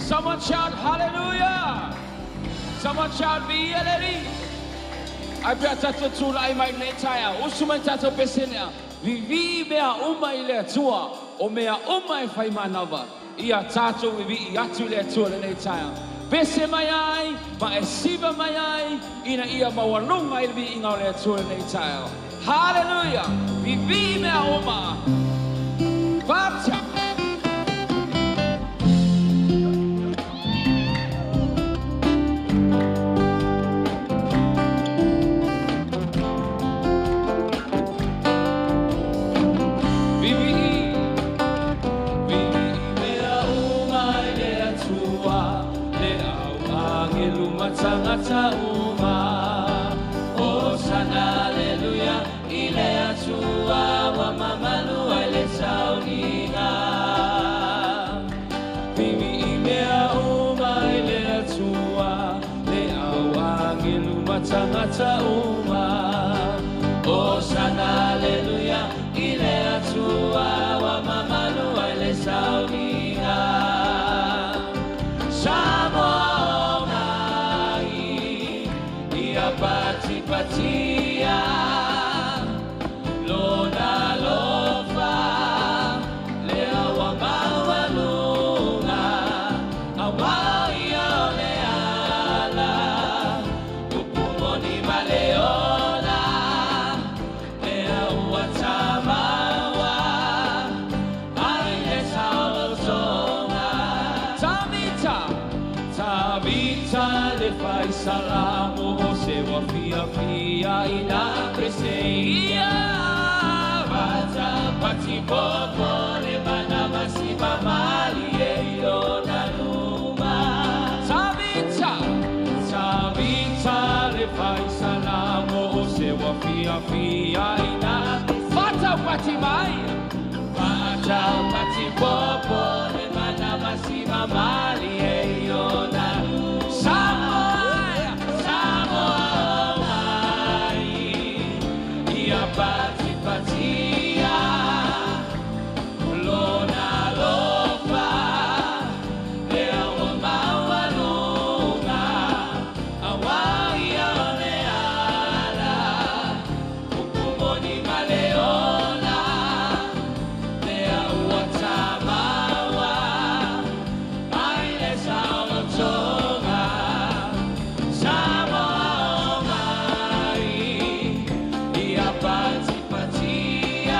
Someone shout hallelujah. Someone shout viia le Alii. Ae pe a tatou tulai mai i lenei taeao, usu mai tatou pese nea, vivii mea uma i le Atua, o mea uma e fai manava, ia tatou vivii atu i le Atua i lenei taeao. Pese mai ai ma e siva mai ai ina ia maualuga ai le viiga o le Atua i lenei taeao. Hallelujah! Vivii mea uma. Fata! Vivii, vivii mea uma i le Atua, le au agelu ma tagata uma. Hosana, aleluia, i le Atua ua mamalu ai le sauniga. Vivii mea uma i le Atua, le au agelu ma tagata uma. Hosana, aleluia, i le Atua ua mamalu ai le sauniga. Samoa mai, ia patipatia lona alofa, lea ua maualuga, auā o ia o le ala, upu moni ma le ola, lea ua tamaua ai le saolotoga. Tavita, Tavita le fai salamo o se ua fiafia ina pese ia vata patipopo le manava si mamalie i lona luma. Tavita, Tavita le fai salamo o se ua fiafia ina fataupati mai. Fataupatipopo le manava si mamalie i lona luma. Samoa, Samoa mai, ia patipatia lona alofa, lea ua maualuga, auā o ia o le ala, upu moni ma le ola, lea ua tamaua ai le saolotoga. Samoa mai, ia patipatia.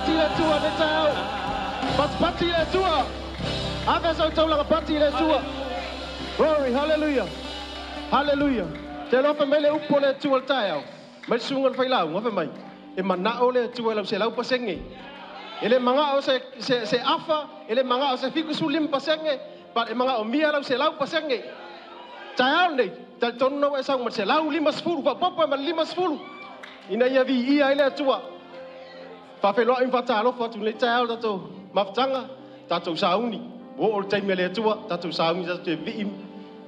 Pati le Atua i lenei taeao. Patipati le Atua. Ave sau taulaga pati i le Atua. Glory, hallelujah. Hallelujah. Te iloa fai mai le upu a le Atua i le taeao, mai le susuga i le failauga, fai mai, e manao le Atua i lau 100%. E le magao se, se, se afa, e le magao se 75%, but e magaomia lau 100%. Taeao lenei, talitonu na ua e sau ma le 150, faaopoopo ai ma le 50, ina ia viia ai le Atua. Faafeiloai ma faatalofa atu i lenei taeao i le tatou mafutaga, tatou sauni, ua oo le taimi a le Atua, tatou sauni tatou te vivii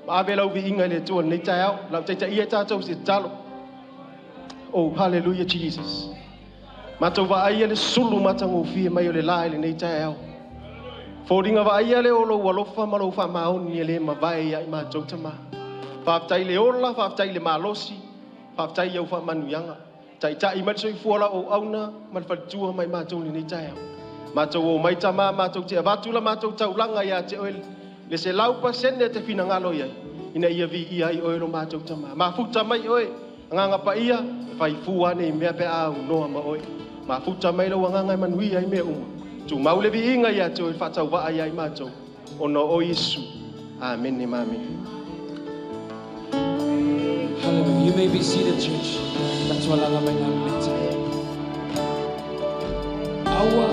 ma ave lau viiga i le Atua i lenei taeao. O le a ou taitaia tatou i se tatalo. Oh, hallelujah Jesus. Matou vaaia le sulu matagofie mai o le la i lenei taeao. Foliga vaaia lea o lou alofa ma lou faamaoni e le mavae ia i matou Tama. Faafetai i le ola, faafetai i le malosi, faafetai i au faamanuiaga. Taitai mai le soifua o lau auauna ma le faletua ma i matou i lenei taeao. Matou omai Tama matou te avatu la matou taulaga ia te oe le 100% e te finagalo i ai, ina ia viia ai oe lo matou Tama. Mafuta mai oe, Agaga Paia, e fai fua nei mea pe a aunoa ma oe. Mafuta mai lou agaga e manuia ai mea uma. Tumau le viiga ia te oe faatauvaa ia i matou, ona o Iesu. Amene ma amene. Hallelujah. You may be seated, church. Tatou alaala mai lalo i le taeao. Aua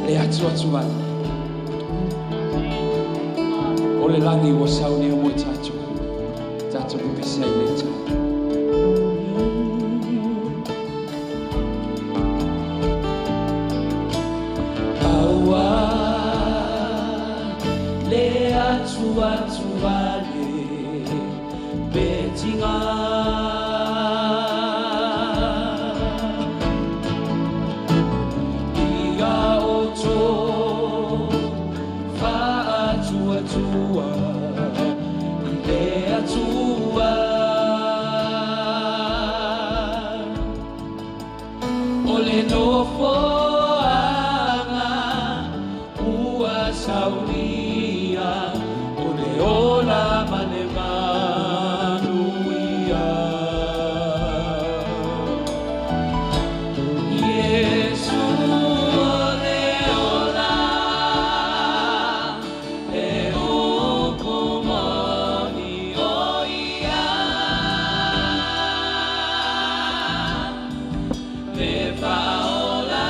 le atuatuvale. O le lagi ua saunia mo i tatou. Tatou pepesi ai i lenei taeao. Aua le atuatuvale pe tiga. Ia outou faatuatua i le Atua. O le nofoaga ua saunia, o le ola ma le manuia. Iesu o le ola, le upu moni o ia. Le faaola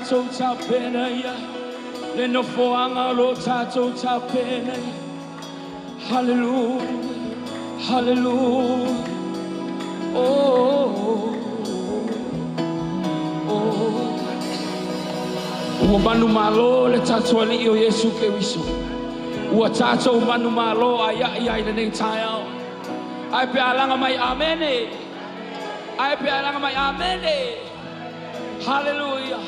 tatou tapena ia, le nofoaga o lo o tatou tapena ia. Hallelujah, hallelujah. Oh, oh. Ua manumalo le tatou Alii o Iesu Keriso. Ua tatou manumalo ai ai lenei taeao. Ai pe alaga mai amene. Ai pe alaga mai amene. Hallelujah.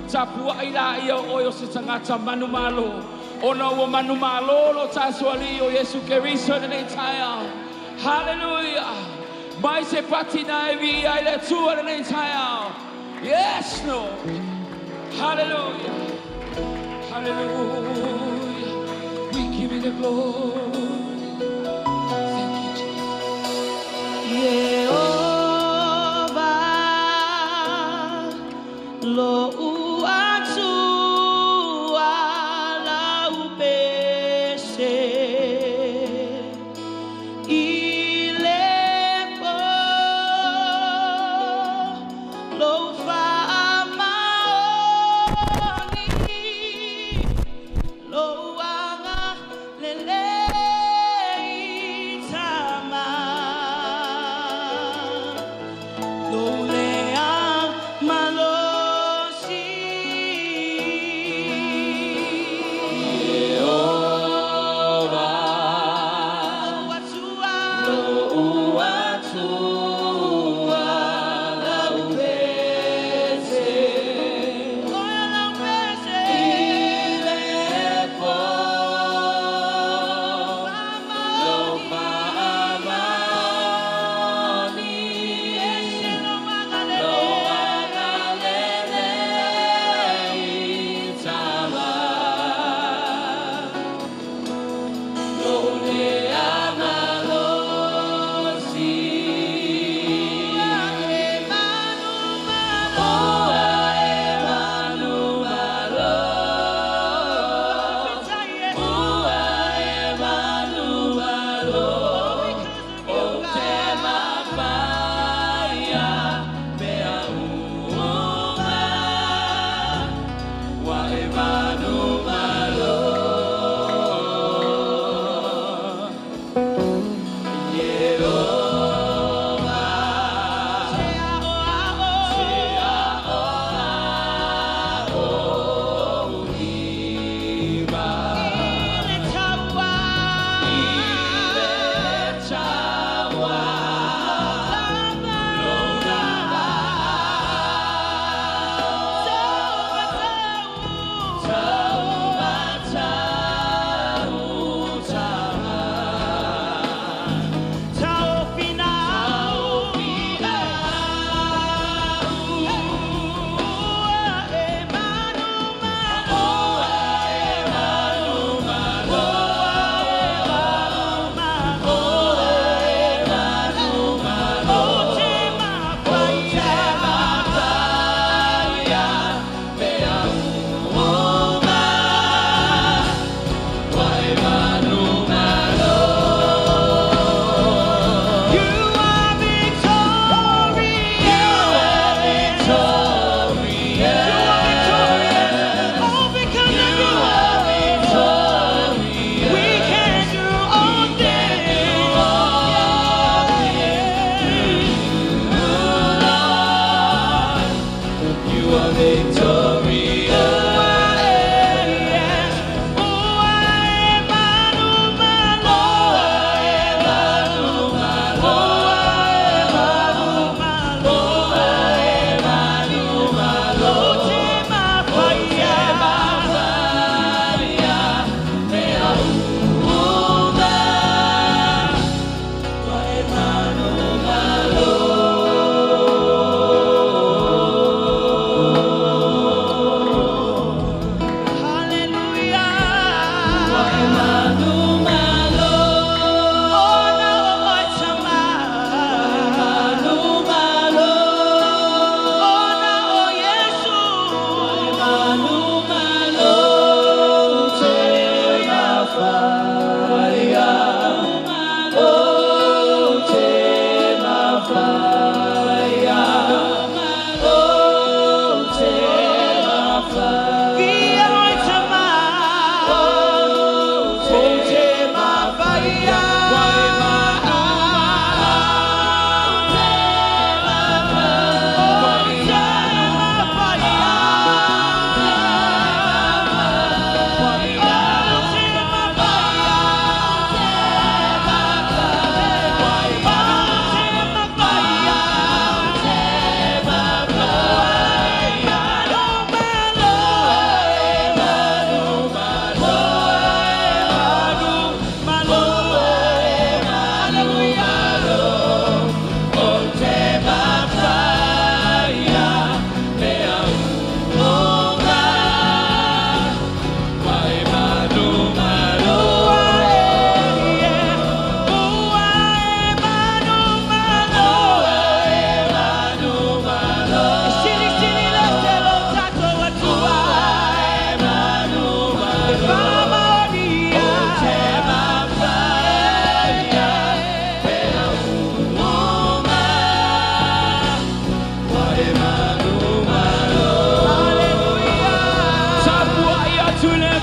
Tapuai laia o oe o se tagata manumalo. Ona ua manumalo lo tatou Alii o Iesu Keriso i lenei taeao. Hallelujah. Mai se pati na e viia ai le Atua lenei taeao. Yes, Lord. Hallelujah. Hallelujah. We give you the glory. Thank you, Jesus. Ieova lo'u Atua lau pese i le po lou faamaoni lou agalelei.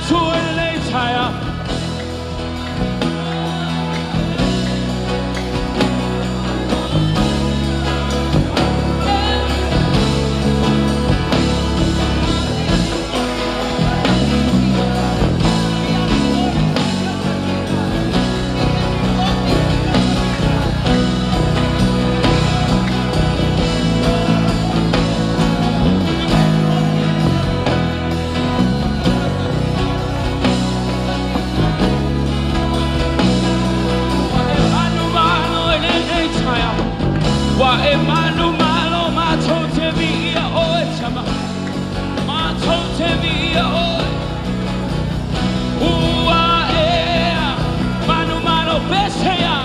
Atua i lenei taeao. Ua e manumalo i lenei taeao. Ua e manumalo matou te viia oe, Tama. Matou te viia oe. Ua e manumalo pesea.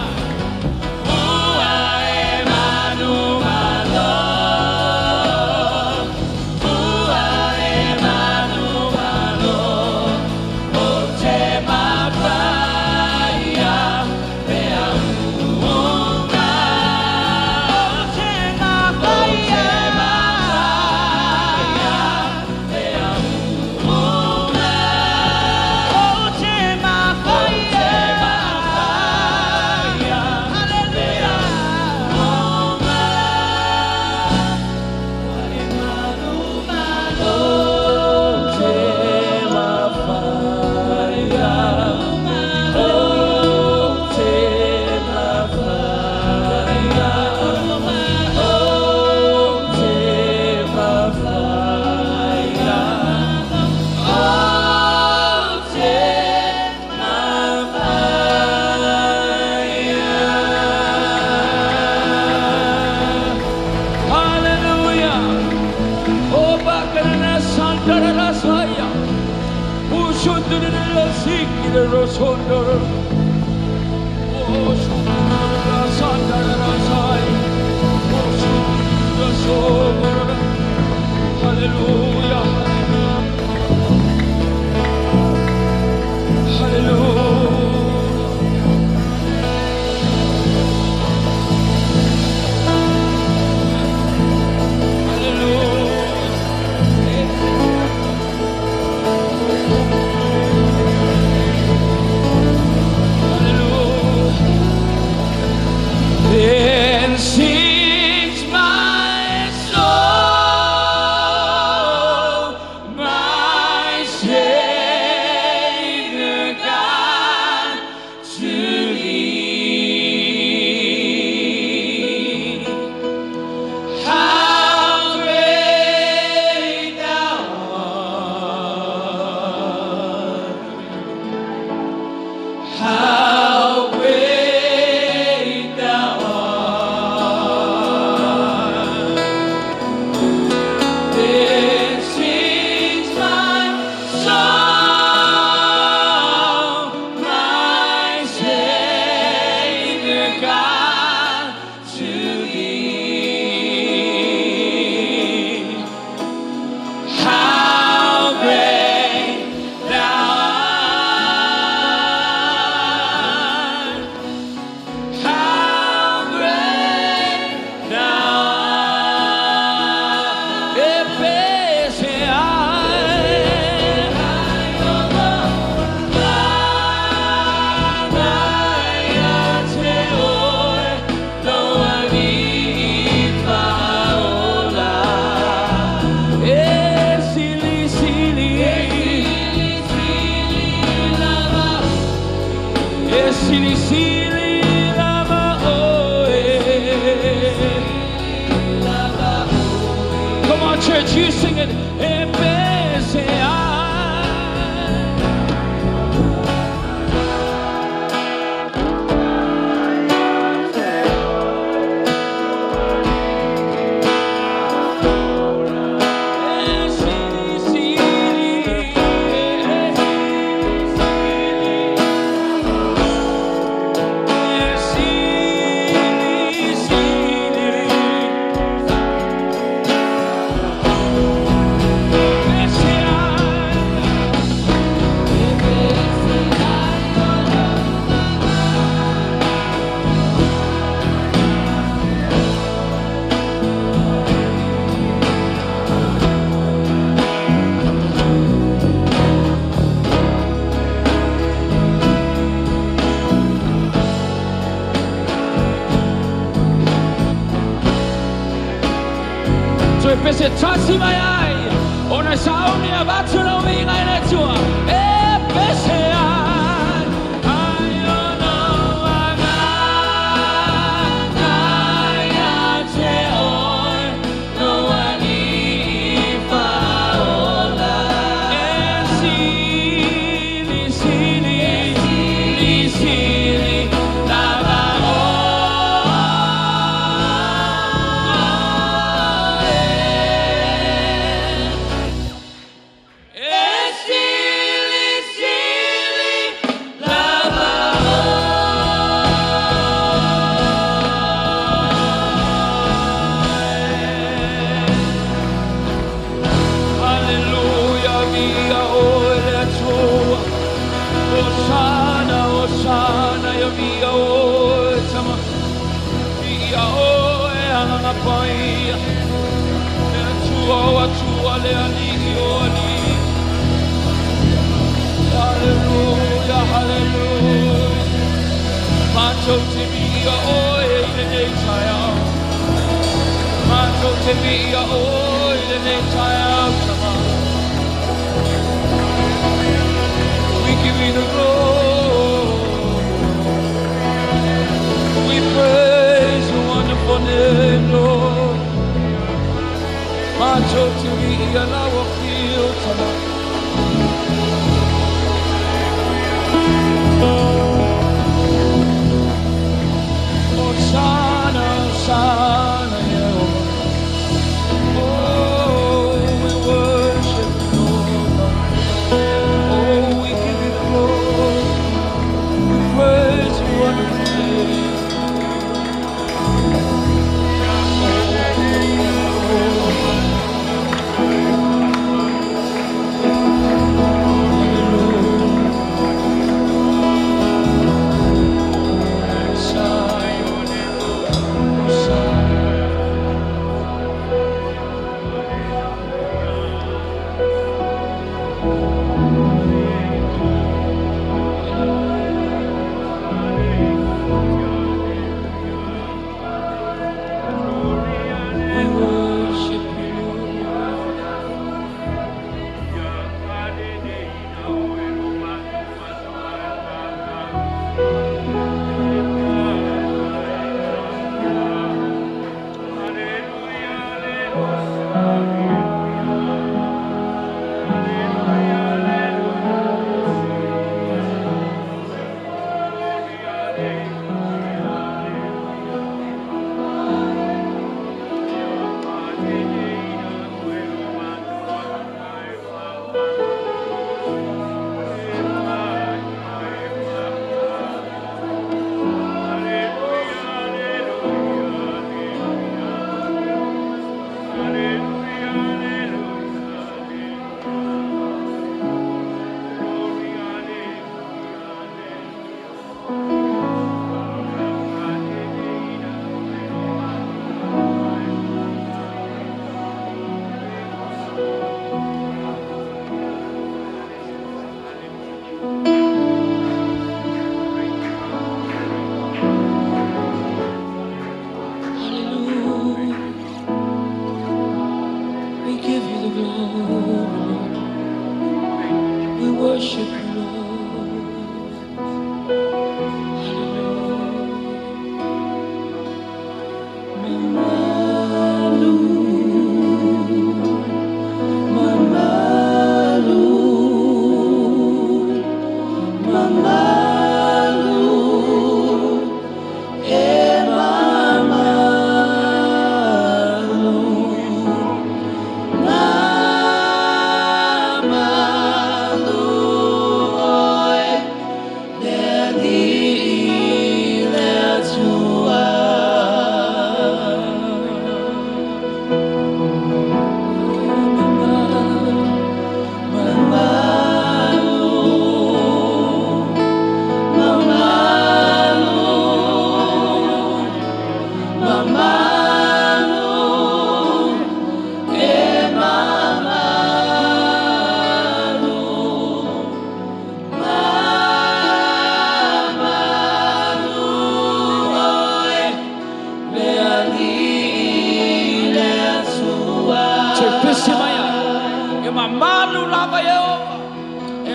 Ua e manumalo. Ua e manumalo. O te mafaia pea uunga. O te mafaia O te mafaia. Hallelujah. Hallelujah. O bakarana santarara saya. Ushundurara sikiraro sondoro. O shundurara santarara saya. Ushundurara sondoro. Hallelujah. Hallelujah. Hallelujah. Hallelujah. Then sings my soul, my Savior God, to thee. How great thou art! How great thou art! Then sings my soul, my Savior God, to thee. How great thou art! How great thou art! E pese Sili, sili, e sili, sili, lava, oh, eh. Come on, church, you sing it. E pese ai. E sili, sili, e sili, e sili, sili. Pese tasi mai ai, ona e sauni avatu lau viiga i le Atua. E pese ai, ai ona agaga ia te oe, lou Alii Faaola. E sili, sili, sili, sili lava oe. E sili, sili lava oe. Hallelujah, viiga oe le Atua. Hosanna, Hosanna, ia viiga oe Tama. Viiga oe Agaga Paia. Le Atua o Atua, le Alii o Alii. Hallelujah, hallelujah. Matou te viia oe i lenei taeao. Matou te viia oe i lenei taeao, Tama. We give you the glory. We praise your wonderful name, Lord. Matou te viia lau afio, Tama. Hosanna, Hosanna, Yehovah.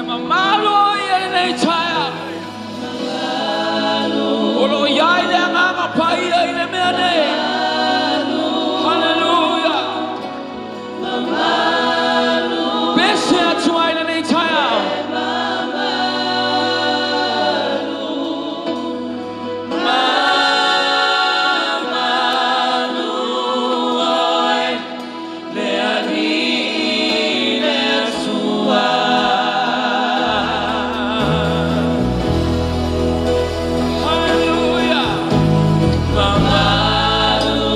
E mamalu oe i lenei taeao. O lo o i ai le Agaga Paia i le mea nei. Haleluia. Pese atu ai lenei taeao. Mamalu oe, le Alii le Atua. Hallelujah. Mamalu,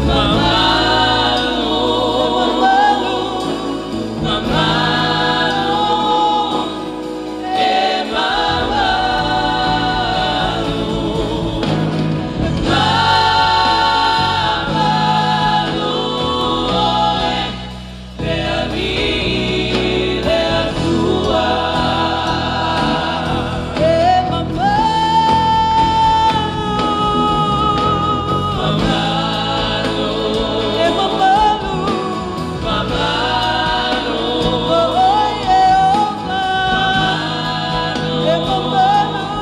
mamalu, mamalu, e mamalu, mamalu oe, le Alii le Atua. E mamalu, e mamalu, Mamalu, oh Jehovah, e mamalu,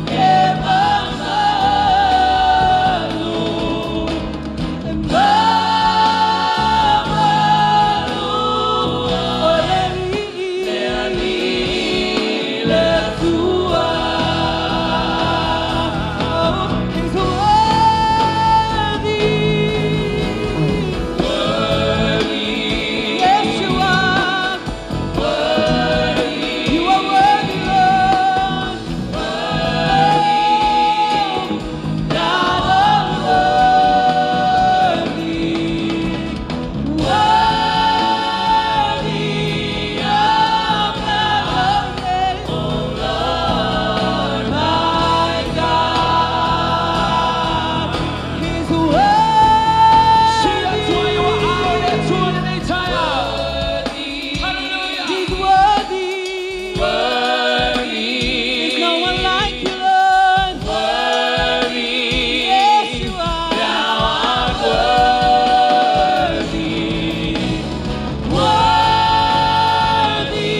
e mamalu, e mamalu, oh le le Alii le Atua. Oh, he's worthy. Worthy, Yes, you are. worthy, You are worthy, Lord. worthy, Thou art worthy. Worthy of the O Lord, my God. He's worthy. Sia atu ai o aao i le Atua i lenei taeao. Hallelujah. He's worthy. Worthy, There's no one like you, Lord. worthy, Yes, you are. Thou art worthy, worthy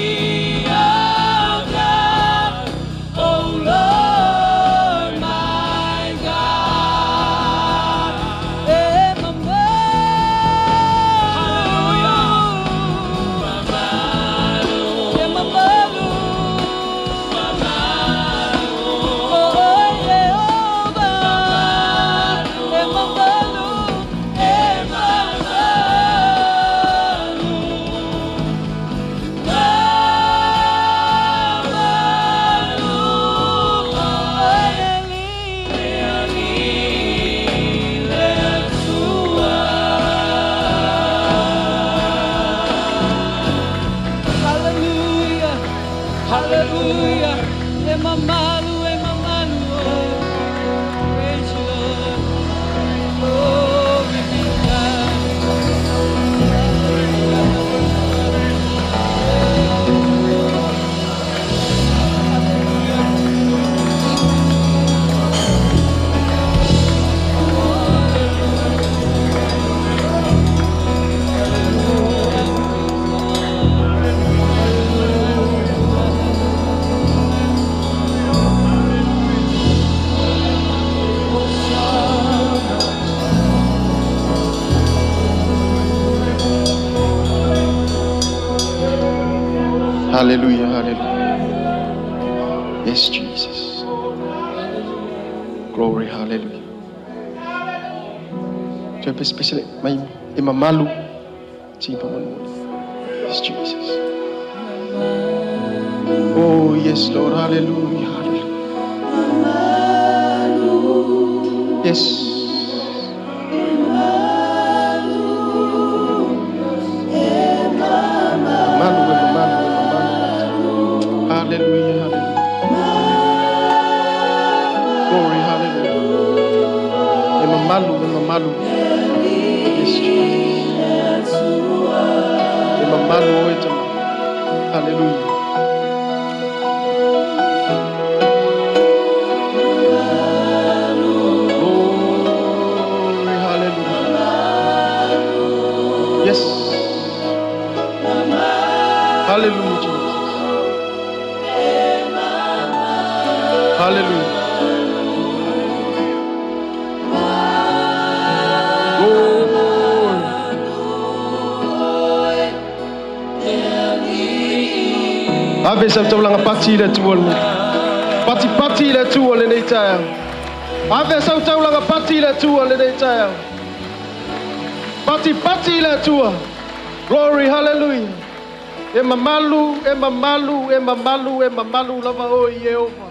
of God, O Lord, my God. E mamalu. Mamalu, E mamalu. mamalu, Oh, Jehovah. E mamalu. E mamalu. Mamalu. Le Alii le Atua. Hallelujah. Hallelujah. E mamalu, e mamalu, oh. Praise you, Lord. Glory be to God. Hallelujah, hallelujah. Yes, Jesus. Glory, hallelujah. Toe pesepese mai e mamalu. Timpa manu. Yes, Jesus. Oh, yes, Lord. Hallelujah, hallelujah. Yes. Mamalu, e mamalu, e mamalu. Hallelujah, hallelujah. Glory, hallelujah. E mamalu, e mamalu. Yes, Jesus. E mamalu oe tama. Hallelujah. Glory. Hallelujah, Jesus. Hallelujah. Glory. Ave sau taulaga pati i le Atua lenei. Patipati i le Atua lenei taeao. Ave sau taulaga pati i le Atua lenei taeao. Patipati i le Atua. Glory, hallelujah. E mamalu, e mamalu, e mamalu, e mamalu lava oe Ieova.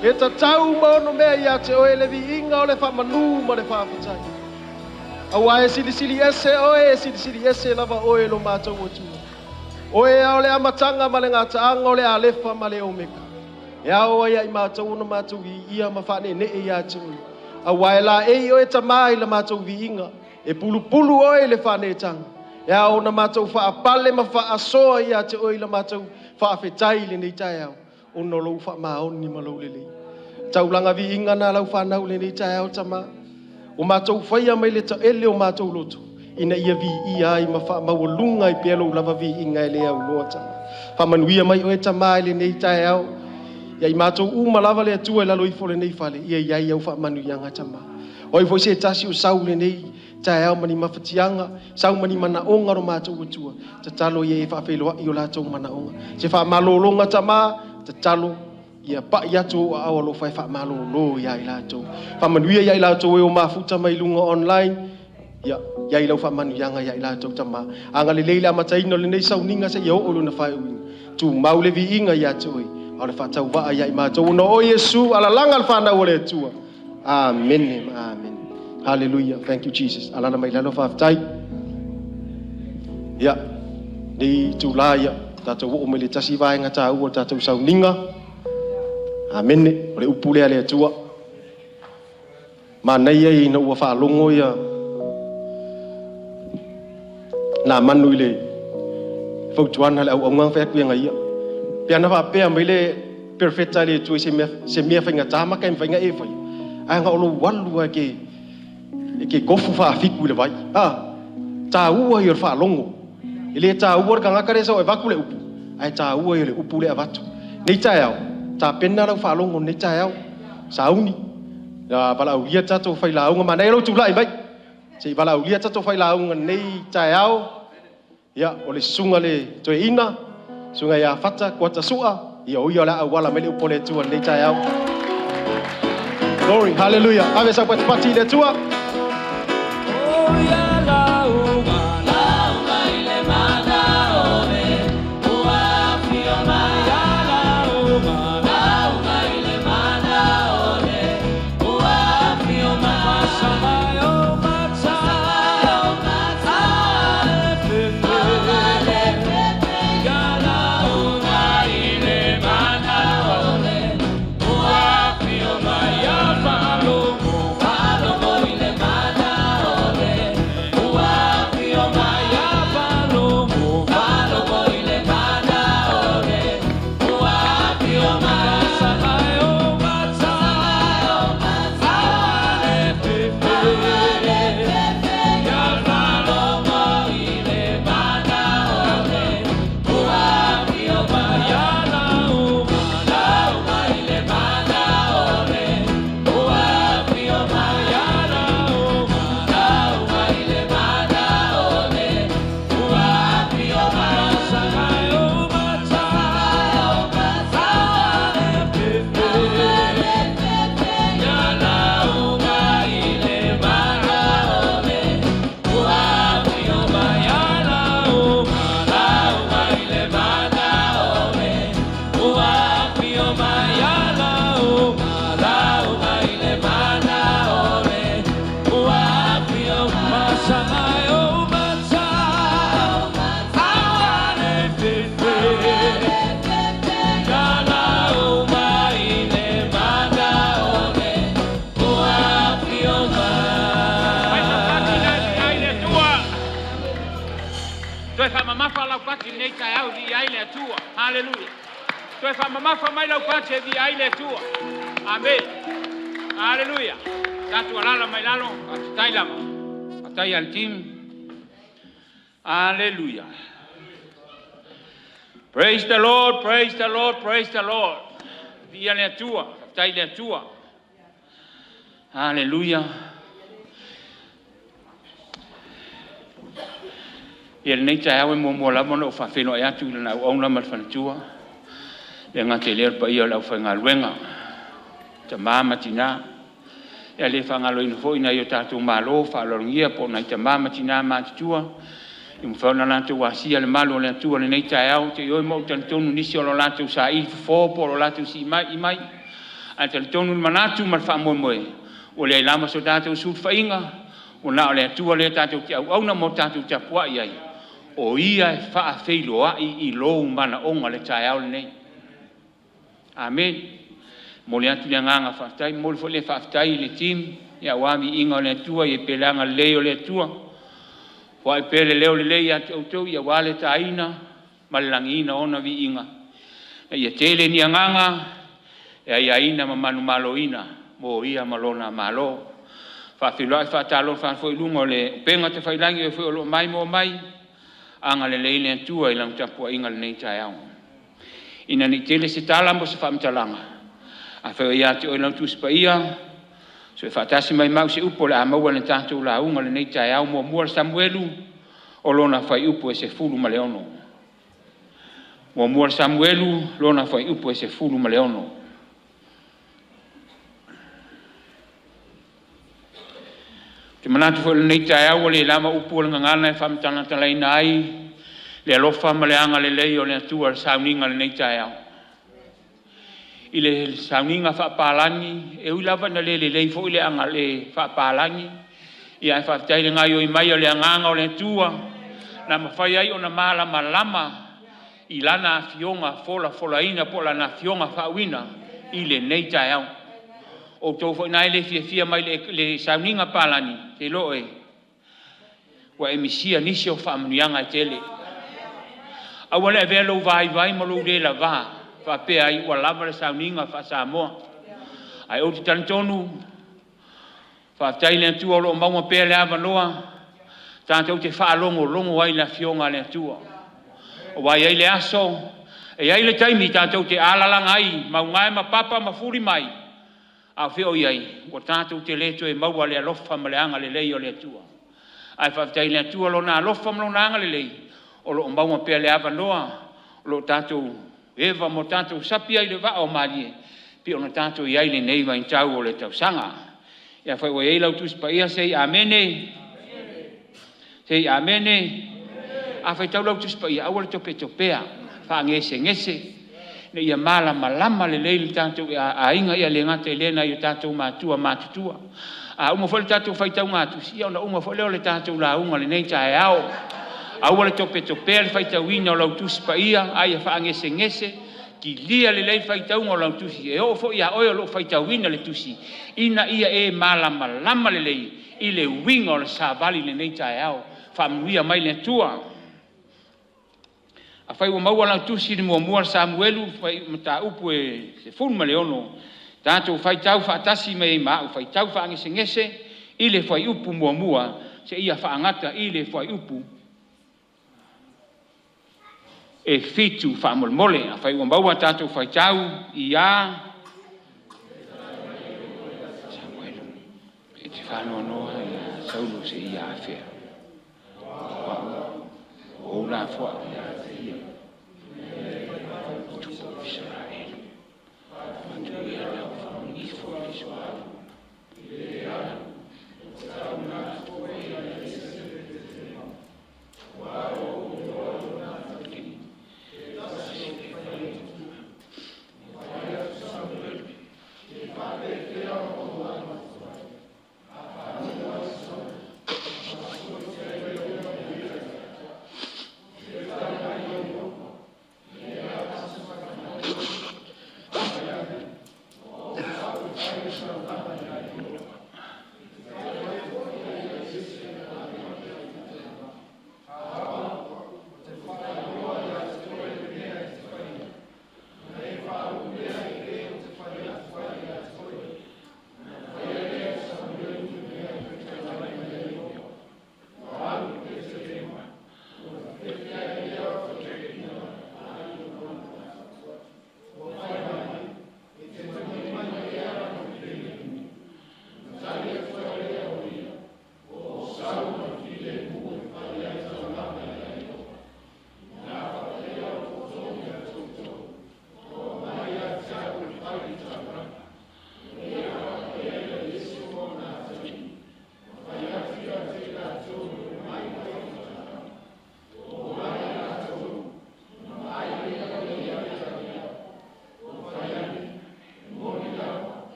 E tatau ma onomea ia te oe le viiga o le faamanu ma le faafetai. Auā e silisili ese oe, e silisili ese lava oe lo matou Atua. Oe a o le amataga ma le gataaga o le Alefa ma le Omeka. E ao ai ia i matou ona matou viia ma faaneenee ia te oe. Auā e laei oe Tamā i la matou viiga, e pulupulu oe i le faaneetaga. E ao ona matou faapale ma faasoa ia te oe i la matou faafetai i lenei taeao, ona o lou faamaoni ma lou lelei. Taulaga viiga na lau fanau i lenei taeao, Tamā, ua matou faia mai le taele o matou loto, ina ia viia ai ma faamaualuga ai pea lou lava viiga e le aunoa, Tamā. Faamanuia mai oe, Tamā, i lenei taeao. Ia i matou uma lava le Atua i lalo ifo o lenei fale, ia i ai au faamanuiaga, Tamā. O ai foi se tasi o sau i lenei taeao ma ni mafatiaga, sau ma ni manaoga lo matou Atua, tatalo ia e faafeiloai o latou manaoga. Se faamalologa, Tamā, tatalo ia pai atu ou aao alofa e faamalolo ia i latou. Faamanuia ia i latou e o mafuta mai luga online, ia i ai lau faamanuiaga ia i latou, Tamā. Agalelei le amataina o lenei sauniga seia oo i lona faaiuina. Tumau le viiga ia te oe, a o le faatauvaa ia i matou ona o Iesu, alalaga le fanau o le Atua. Amene ma amene. Hallelujah. Thank you, Jesus. Alala mai lalo faafetai. Ia, nei itulā ia, tatou oo mai le tasi vaega taua o le tatou sauniga. Amene. O le upu lea a le Atua. Manaia ina ua faalogo ia nā manu i le fautuaga a le auaunaga fai atu ia ia. Pe ana faapea mai le perofeta i le Atua i se mea, se mea faigata ma ka e mafai ona e faia. Ae na o lou alu lava e te, e te tofu faafitu i le vai. A, taua ia o le faalogo. E le taua le tagata lea e sau e avatu le upu, ae taua ia o le upu lea e avatu. Nei taeao, tapena lau faalogo i lenei taeao. Sauni, ia valaaulia tatou failauga. Manaia lou tulai mai. Se i valaaulia tatou failauga nei taeao. Ia, o le susuga le toeaina, susuga ia Fata Kuata Sua, ia o ia o le a auala mai le upu a le Atua i lenei taeao. Glory, hallelujah. Ave sau patipati i le Atua. Oh, ia lauga, lauga i le mana o le ua afio mai. Ia lauga, lauga i le mana o le ua afio mai. Masa mai o mata, ale fefe. Ia lauga i le mana o le ua afio mai. Ia faalogo, faalogo i le mana o le ua afio mai. Ia faalogo, faalogo i le mana o le ua afio mai. Masa mai o mata, ale fefe. Ia faalogo i le mana o le ua afio mai. Ia lauga, lauga i le mana o le ua afio mai. Ia lauga, lauga i le mana o le ua afio mai. Masa mai o mata, ale fefe. Ia lauga i le mana o le ua afio mai. Ia lauga, lauga i le mana o le ua afio mai. Ia lauga, lauga i le mana o le ua afio mai. Masa mai o mata, ale fefe. Ia lauga i le mana o le ua afio Mai sa pati mai. na i le Atua. Toe faamamafa lau pati lenei taeao viia ai le Atua. Haleluya. Toe faamamafa mai lau pati e viia ai le Atua. Amen. Haleluya. Tatou alala mai lalo, faafetai lava. Faafetai al team. Haleluya. Praise the Lord, praise the Lord, praise the Lord. Viia le Atua, faafetai i le Atua. Haleluia. Ia lenei taeao e muamua lava ona ou faafeiloai atu i lana auauna ma le faletua, e le gata i lea o le paia o le aufaigaluega, tama ma tina. E le faagaloina foi nai o tatou malo faaaloalogia po o nai tama ma tina matutua ua mafai ona latou asia le malu o le Atua i lenei taeao. Ou te ioe ma ou talitonu o nisi o lo o latou saili fofo po o lo o latou siimai mai, ae talitonu le manatu ma le faamoemoe ua leai lava so tatou sulufaiga, ua na o le Atua lea tatou te auauna ma o tatou tapuai ai, o Ia e faafeiloai i lou manaoga i le taeao lenei. Amene. E momoli atu le agaga faafetai, e momoli foi le faafetai i le team aua viiga o le Atua pe le agalelei o le Atua, foai pea le leo lelei ia te outou aua le taina ma le lagiina o Ona viiga, ina ia tele ni agaga e aiaina ma manumaloina mo Ia ma Lona Malo. E faafeiloai faatalofa atu foi i luga o le upega tafailagi o e foi o lo o maimoa mai, agalelei le Atua i lau tapuaiga i lenei taeao. Ina ne i tele se tala ma se faamatalaga, afai o ia te oe lau Tusi Paia, so e faatasi mai ma au se upu o le a maua i le tatou lauga i lenei taeao. Muamua Samuelu, o lona fuaiupu e 16. Muamua Samuelu, lona fuaiupu e 16. Ou te manatu foi i lenei taeao ua le lava upu a le gagana e faamatalatalaina ai le alofa ma le agalelei o le Atua i le sauniga i lenei taeao. I le sauniga faapalagi, e ui lava ina le lelei foi le aga- faapalagi, ae faafetai i le gaoioi mai o le agaga o le Atua na mafai ai ona malamalama i Lana Afioga folafolaina po o Lana Afioga faauuina i lenei taeao. O outou foi na e le fiafia mai i le sauniga palagi, ou te iloa ua e misia nisi o faamanuiaga e tele. Aua le avea lou vaivai ma lou le lavā faapea ai ua lava le sauniga faa-Samoa. Ae ou te talitonu, faafetai i le Atua o lo o maua pea le avanoa tatou te faalogologo ai i le Afioga a le Atua. Aua e i ai le aso, e i ai le taimi tatou te alalaga ai mauga e ma papa ma fuli mai, a o fea o i ai? Ua tatou te le toe maua le alofa ma le agalelei o le Atua. Ae faafetai i le Atua Lona alofa ma Lona agalelei o lo o maua pea le avanoa o lo o tatou eva ma o tatou sapi ai i le vaa o malie pei ona tatou i ai i lenei vaitau o le tausaga. Ia afai ua i ai lau Tusi Paia, sei amene. Sei amene. A faitau lau Tusi Paia, aua le topetopea, faagesegese ina ia malamalama lelei le tatou aiga, ia le gata i lea nai o tatou matua matutua. A uma foi le tatou faitauga tusi, ia ona uma foi lea o le tatou lauga i lenei taeao. Aua le topetopea le faitauina o lau Tusi Paia, a ia faagesegese, kilia lelei le faitauga o lau tusi, e oo foi ia oe o lo o faitauina le tusi, ina ia e malamalama lelei i le uiga o le savali i lenei taeao. Faamanuia mai le Atua. Afai ua maua lau tusi i le muamua Samuelu mataupu e 16, tatou faitau faatasi mai ai ma au, faitau faagesegese i le fuaiupu muamua seia faagata i le fuaiupu e 7 faamolemole. Afai ua maua tatou faitau ia Samuelu e te faanoanoa ia Saulo seia afea. O au, o ou lafoai ia te ia, tupu o Isaraelu, avatu ia lau faamagifo i le suauu.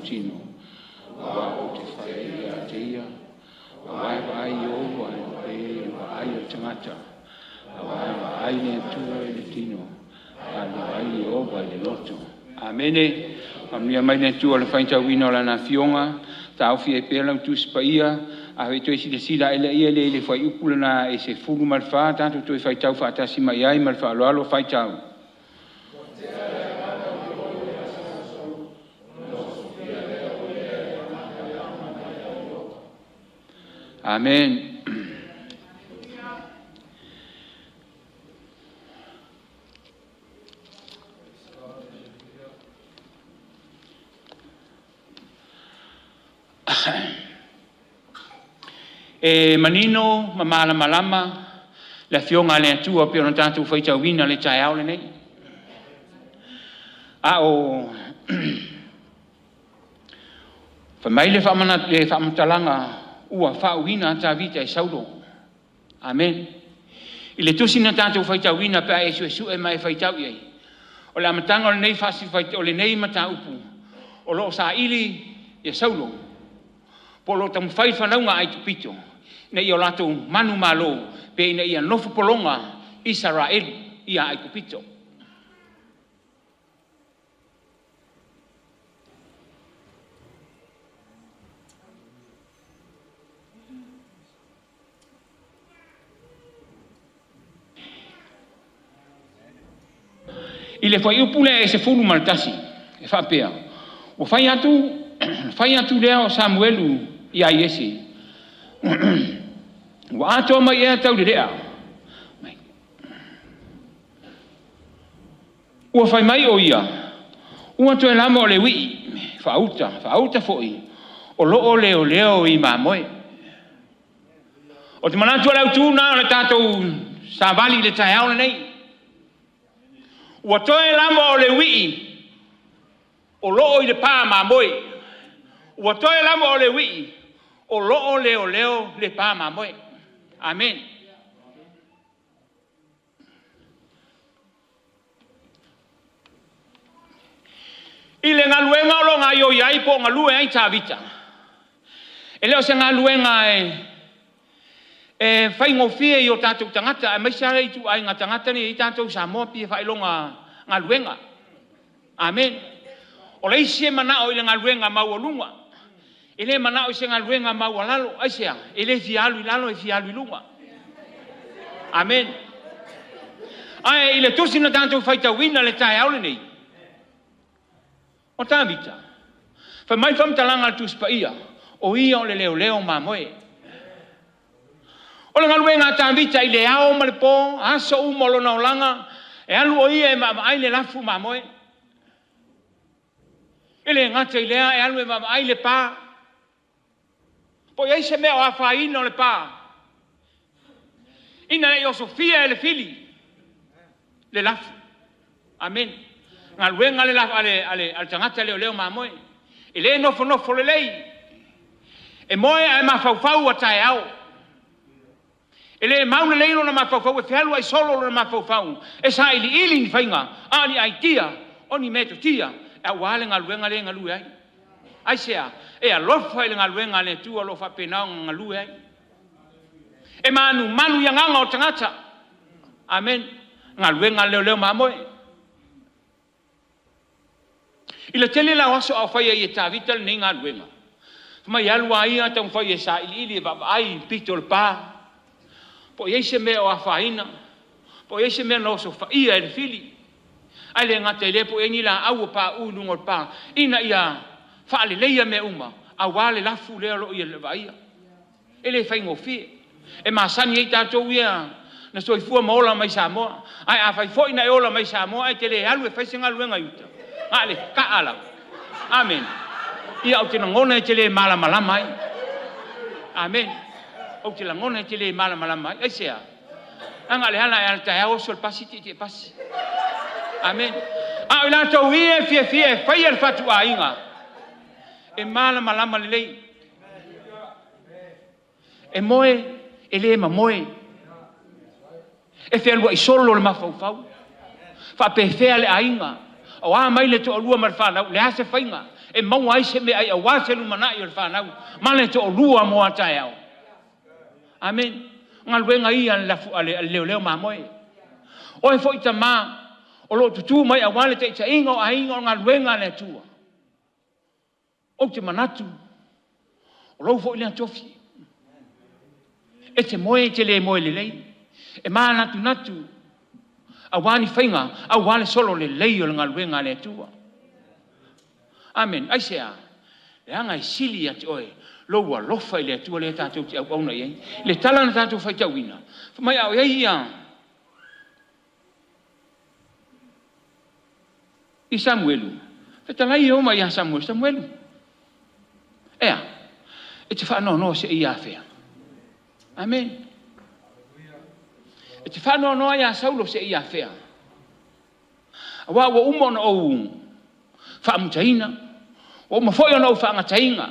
tino, auā ou te fai ai ia te ia, auā e vaai Ieova e pei o le vaai a le tagata, auā e vaai le Atua i le tino, a o le vaai Ieova i le loto. Amene. Faamanuia mai le Atua i le faitauina o Lana Afioga. Taofi ai pea lau Tusi Paia, a fai toe silasila ae laia lea i le fuaiupu lena e 14, tatou toe faitau faatasi mai ai ma le faaaloalo. Faitau. Amen. E manino ma malamalama le Afioga a le Atua pei ona tatou faitauina le taeao lenei. A o fai mai le faamatalaga ua faauuina a Tavita e Saulo. Amene. I le tusi na tatou faitauina pe a e suesue ma e faitau i ai, o le amataga o lenei fasi o lenei mataupu o lo o saili ia Saulo, po o lo o taumafai fanauga a Aikupito ina ia o latou manumalo pe ina ia nofo pologa Isaraelu ia Aikupito. I le fuaiupu lea e 11, e faapea, Ua fai atu, fai atu lea o Samuelu iā Iese, ua atoa mai ea taulelea? Ua fai mai ʻo ia, Ua toe lava o le uii faauta, faauta foi, o lo o leoleo i mamoe. Ou te manatu o le autu lena o le tatou savali i le taeao lenei. Ua toe lava o le uii o lo o i le pa mamoe. Ua toe lava o le uii o lo o leoleo le pa mamoe. Amene. I le galuega o lo o gaoioi ai po o galue ai Tavita, e le o se galuega e e faigofie i o tatou tagata, aemaise lava ituaiga tagata nei e i ai tatou i Samoa, pei e faailoga galuega. Amene. O le isi e manao i le galuega maualuga, e le manao i se galuega maualalo. Aisea? E le fia alu i lalo, e fia alu i luga. Amene. Ae i le tusi na tatou faitauina i le taeao lenei, o Tavita, fai mai le faamatalaga a le Tusi Paia, o ia o le leoleo mamoe. O le galuega a Tavita i le ao ma le po, aso uma o lona olaga, e alu o ia e vaavaai le lafu mamoe. E le gata i lea, e alu e vaavaai le pa. Po o i ai se mea o afaina o le pa, ina ne i osofia e le fili le lafu. Amene. Galuega le lafu a le, a le, a le tagata leoleo mamoe. E le nofonofo lelei. E moe ae mafaufau a taeao. E le mau lelei lona mafaufau, e fealuai solo lona mafaufau, e sailiili ni faiga, a o ni aitia, o ni metotia, aua le galuega lea e galue ai. Aisea? E alofa i le galuega a le Atua o lo o faapena ona galue ai. E manumanu i agaga o tagata. Amene. Galuega a le leoleo mamoe. I le tele la o aso a o fai ai e Tavita lenei galuega, fai mai e alu a ia taumafai e sailiili e vaavaai i pito o le pa, po o i ai se mea o afaina, po o i ai se mea na osofaia e le fili, ae le gata i lea po o i ai ni laau ua pauu i luga o le pa, ina ia faaleleia mea uma aua le lafu lea o lo o ia vaaia. E le faigofie. E masani ai tatou ia na soifua ma ola mai Samoa. Ae afai foi na e ola mai Samoa ae te le alu e fai se galuega i uta, na o le kaa lava. Amene. Ia ou te lagona e te le malamalama ai. Amene. Ou te lagona e te le malamalama ai. Aisea? Leaga o le ala e ala taeao oso le pasi tietie pasi. Amene. A o i latou ia e fiafia e faia le fatuaiga, e malamalama lelei. E moe, e le mamoe. E fealuai solo le mafaufau. Faapefea le aiga? O a mai le toalua ma le fanau? Le a se faiga? e maua ai se meaai aua se lumanai o le fanau ma le toalua mo a taeao. Amene. O galuega ia a le lafu a le leoleo mamoe. Oe foi tama o lo o tutū mai aua le taitaiga o aiga o galuega a le Atua. Ou te manatu o lou foi lea tofi. E te moe e te le moe lelei, e manatunatu aua ni faiga, aua le solo lelei o le galuega a le Atua. Amene. Aisea? Leaga e sili ia te oe lou alofa i le Atua lea tatou te auauna i ai. I le tala na tatou faitauina, fai mai a o i ai ia i Samuelu, fetalai Ieova ia Samuelu, Samuelu, ea, e te faanoanoa seia afea? Amene. E te faanoanoa iā Saulo seia afea? Aua ua uma ona ou faamutaina, ua uma foi ona ou faagataina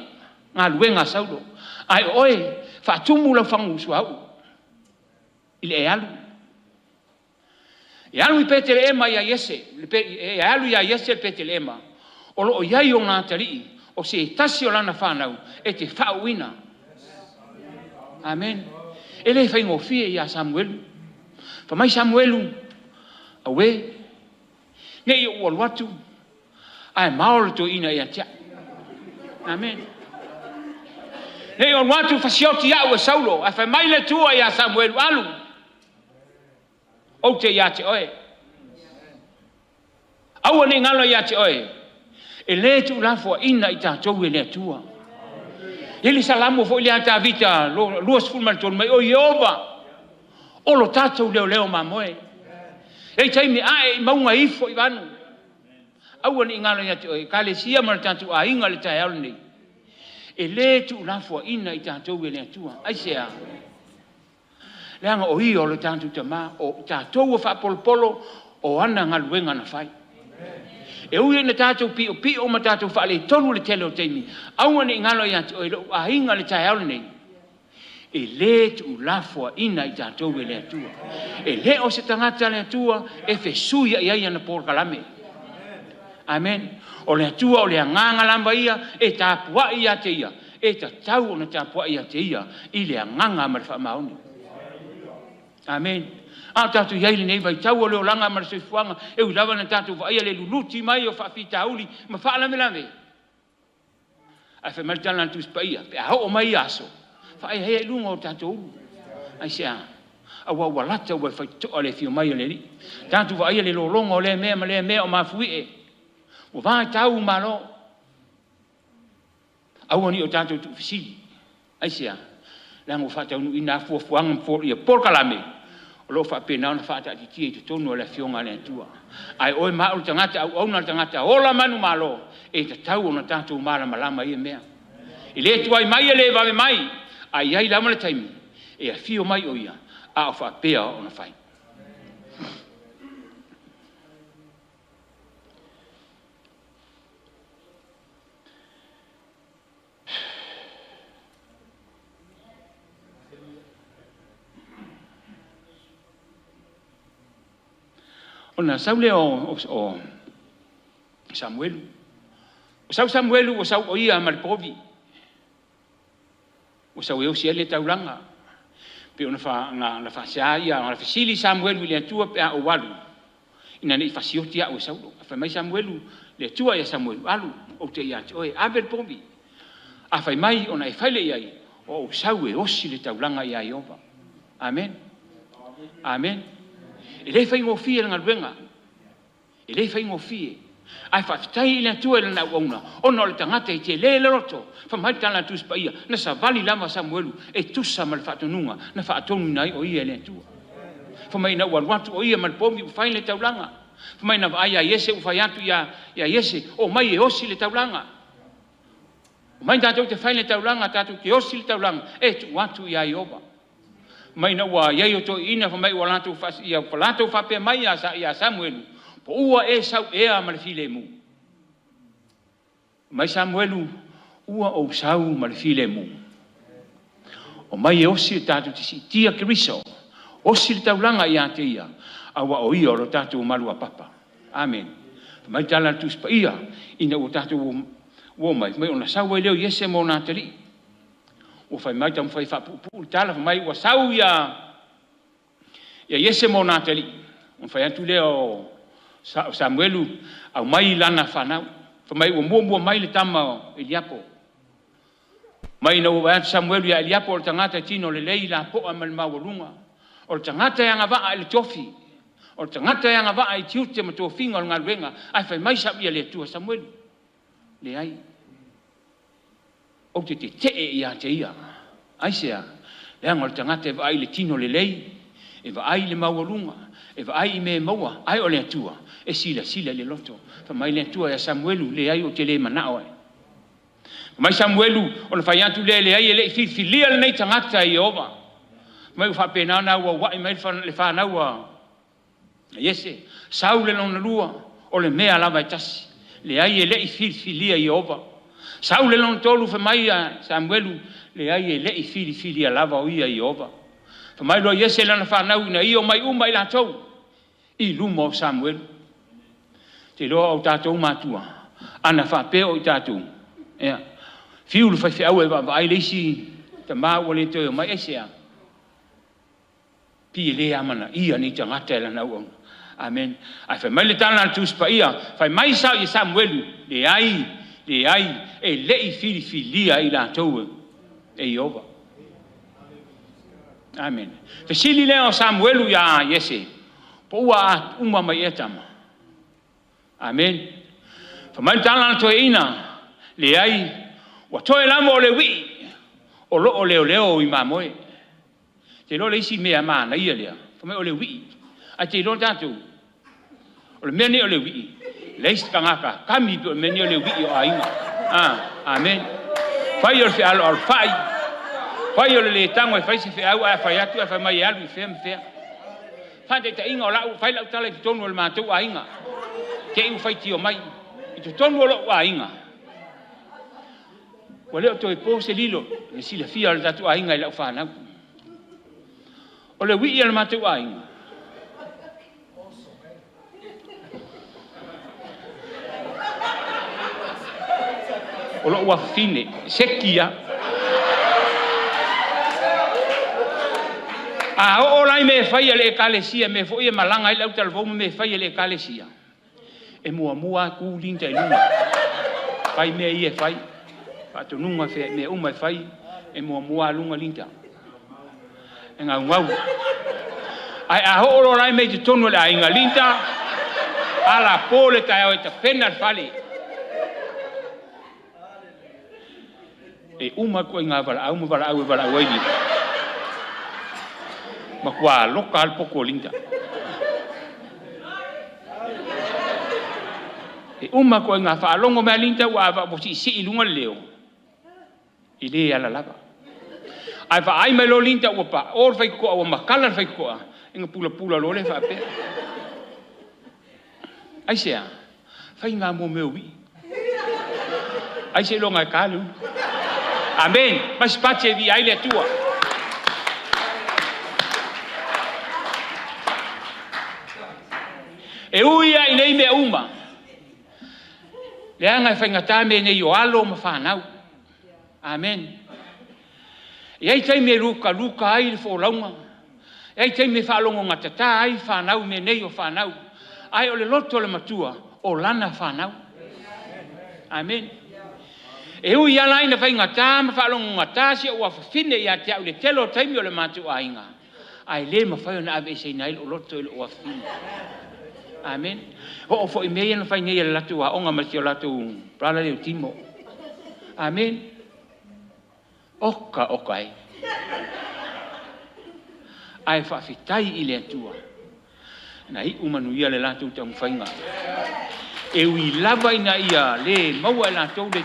galuega a Saulo, ae o oe, faatumu lau fagu suauu i le e alu. E alu i Petelehema ia Iese, e alu ia Iese i Petelehema, o lo o i ai ona atalii, o se tasi o lana fanau e te faauuina. Amen. E le faigofie ia Samuelu. Fai mai Samuelu, Auē, ne i ou alu atu, ae mao le toeaina ia te au. Amen. Ne i ou alu atu fasioti au e Saulo, ae fai mai le Atua ia Samuelu, Alu, ou te ia te oe. Aua ne i galo ia te oe, e le tuulafoaiina i tatou e le Atua. E le Salamo foi lea a Tavita 23 mai, O Ieova, o lo tatou leoleo mamoe. E i taimi ae i mauga ifo i vanu. Aua ne i galo ia te oe, Ekalesia ma le tatou aiga i le taeao lenei. E le tuulafoaiina i tatou e le Atua. Aisea? Leaga o Ia o le tatou Tama, o tatou ua faapolopolo o ana galuega na fai. E ui ina tatou piopio ma tatou faaletonu i le tele o taimi, aua ne i galo ia te oe lou aiga i le taeao lenei, e le tuulafoaiina i tatou e le Atua. E le o se tagata le Atua e fesuiai ai ana polokalame. Amen. O le Atua o le agaga lava ia e tapuai ia te ia. E tatau ona tapuai ia te Ia i le agaga ma le faamaoni. Amene. A o tatou i ai i lenei vaitau o le olaga ma le soifuaga, e ui lava ina tatou vaaia le luluti mai o faafitauli ma faalavelave, ae fai mai le tala a le Tusi Paia, pe a oo mai ia aso, faaeaea i luga o tatou ulu. Aisea? Aua ua lata ua e faitotoa le afio mai o le Alii. Tatou vaaia le lologa o lea mea ma lea mea o mafuie, ua vaitau malo. Aua ne i o tatou tuufesili. Aisea? Leaga ua faataunuuina lava fuafuaga ma ia polokalame o lo o faapena ona faataatitia i totonu o le Afioga a le Atua. Ae oe ma au le tagata auauna, le tagata ola manumalo, e tatau ona tatou malamalama i ia mea. E le tuai mai, e le vave mai, a i ai lava le taimi e afio mai o ia, a o faapea ona fai. Ona sau lea o, o, o Samuelu. O sau Samuelu ua sau o ia ma le povi. Ua sau e osi ai le taulaga. Pei ona fa, na, na faasea ia, na fesili Samuelu i le Atua pe a ou alu, ina ne i fasioti au e Saulo. Ae fai mai Samuelu, le Atua ia Samuelu, Alu, ou te ia te oe, ave le povi. A fai mai ona e fai lea i ai, o ou sau e osi le taulaga ia Ieova. Amen. Amen. E le faigofie le galuega. E le faigofie. Ae faafetai i le Atua i lana auauna, ona o le tagata e tele le loto. Fai mai le tala a le Tusi Paia, na savali lava Samuelu e tusa ma le faatonuga na faatonuina ai o ia e le Atua. Fai mai ina ua alu atu o ia ma le povi ua fai le taulaga. Fai mai na vaai ia Iese ua fai atu ia Iese, Omai e osi le taulaga. Omai tatou te fai le taulaga, tatou te osi le taulaga e tuu atu ia Ieova. Mai ina ua i ai o toeaiina fai mai ua latou ia ua latou faapea mai ia ia Samuelu, Po ua e sau ea ma le filemu? Fai mai Samuelu, Ua ou sau ma le filemu. Omai e osi e tatou te siitia Keriso, osi le taulaga ia te ia, aua o ia o lo tatou maluapapa. Amene. Fai mai tala a le Tusi Paia, ina ua tatou. Ua omai, fai mai ona sau ai lea o Iese ma ona atalii. Ua fai mai, taumafai e faapuupuu le tala, fai mai ua sau ia Iese ma ona atalii, ona fai atu lea o Samuelu, aumai lana fanau. Fai mai ua muamua mai le tama o Eliapo. Mai ina ua vaai atu Samuelu ia Eliapo o le tagata e tino lelei, lapoa ma le maualuga, o le tagata e agavaa i le tofi, o le tagata e agavaa i tiute ma tofiga o le galuega, ae fai mai ia le Atua, Samuelu, leai, ou te tetee ia te ia. Aisea? Leaga o le tagata e vaai i le tino lelei, e vaai i le maualuga, e vaai i mea e maua, ae o le Atua e silasila i le loto. Fai mai le Atua ia Samuelu, leai ou te le manao ai. Fai mai Samuelu, ona fai atu lea, leai e le i filifilia lenei tagata e Ieova. Fai mai ua faapena ona auauai mai le fanau a Iese, sau le lona lua, o le mea lava e tasi, leai e le i filifilia e Ieova. Sau le lona tolu, fai mai a Samuelu, leai e le i filifilia lava o ia e Ieova. Fai mai loa Iese i lana fanau ina ia omai uma i latou i luma o Samuelu. Te iloa o tatou matua, ana faapea o i tatou, ea, fiu le faifeau e vaavaai le isi tama ua le toe omai, aisea? Pei e le amanaia nei tagata e lana auauna. Amen. Ae fai mai le tala a le Tusi Paia, fai mai sa ia Samuelu, leai, leai, e le i filifilia i latou e Ieova. Amen. Fesili lea o Samuelu iā Iese, po ua uma mai ea tama? Amen. Fai mai le tala a le toeaina, leai, ua toe lava o le uii o lo o leoleo i mamoe. Te iloa le isi mea manaia lea, fai mai o le uii. Ae te iloa tatou, o le mea nei o le uii, leai se tagata kami pei o le mea nei o le uii o aiga. Ah, amen. Fai o le fealoalofai, fai o le le tago e fai se feau, ae fai atu ae fai mai e alu i fea ma fea. Faataitaiga o lau, fai lau tala i totonu o le matou aiga, te i ua faitio mai i totonu o lou aiga. Ua le o toe po se lilo i le silafia o le tatou aiga i lau fanau. O le uii o le matou aiga, o lou afafine, seki a. A oo la i mea e fai a le Ekalesia, mea foi e malaga ai le autalavou ma mea e fai a le Ekalesia, E muamua atu Linda i luga, fai mea ia e fai, faatonuga mea uma e fai, e muamua lava luga Linda. E gaugau. Ae a oo loa la i mea i totonu o le aiga, Linda, ala po le taeao e tapena le fale. E uma atu ai valaau ma valaau e valaau ai Linda. Matua loka lava le poto o Linda. E uma atu ai faalogo mai Linda ua ava ua siisii i luga le leo. E le ala lava. Ae vaai mai loa Linda ua pa o le faitotoa ua matala le faitotoa, ina pulapula loa lea faapea. Aisea? Faiga mo mea uii. Ai seiloga e ta le ulu. Amen. Mai se pati e viia ai le Atua. E ui lava i nei mea uma, leaga e faigata mea nei o alo ma fanau. Amen. E i ai taimi e lukaluka ai le folauga, e i ai taimi e faalogogatata ai fanau i mea nei o fanau, ae o le loto o le matua, o lana fanau. Amen. E ui lava la ina faigata ma faalogogata si ou afafine ia te au i le tele o taimi o le matou aiga, ae le mafai ona aveeseina ai lou loto i lou afafine. Amen. Oo foi mea ia na fai nei e le latou aoga ma si o latou brother lea o Timo. Amen. Oka oka e. Ae faafetai i le Atua na iu manuia le latou taumafaiga. E ui lava ina ia le maua e latou le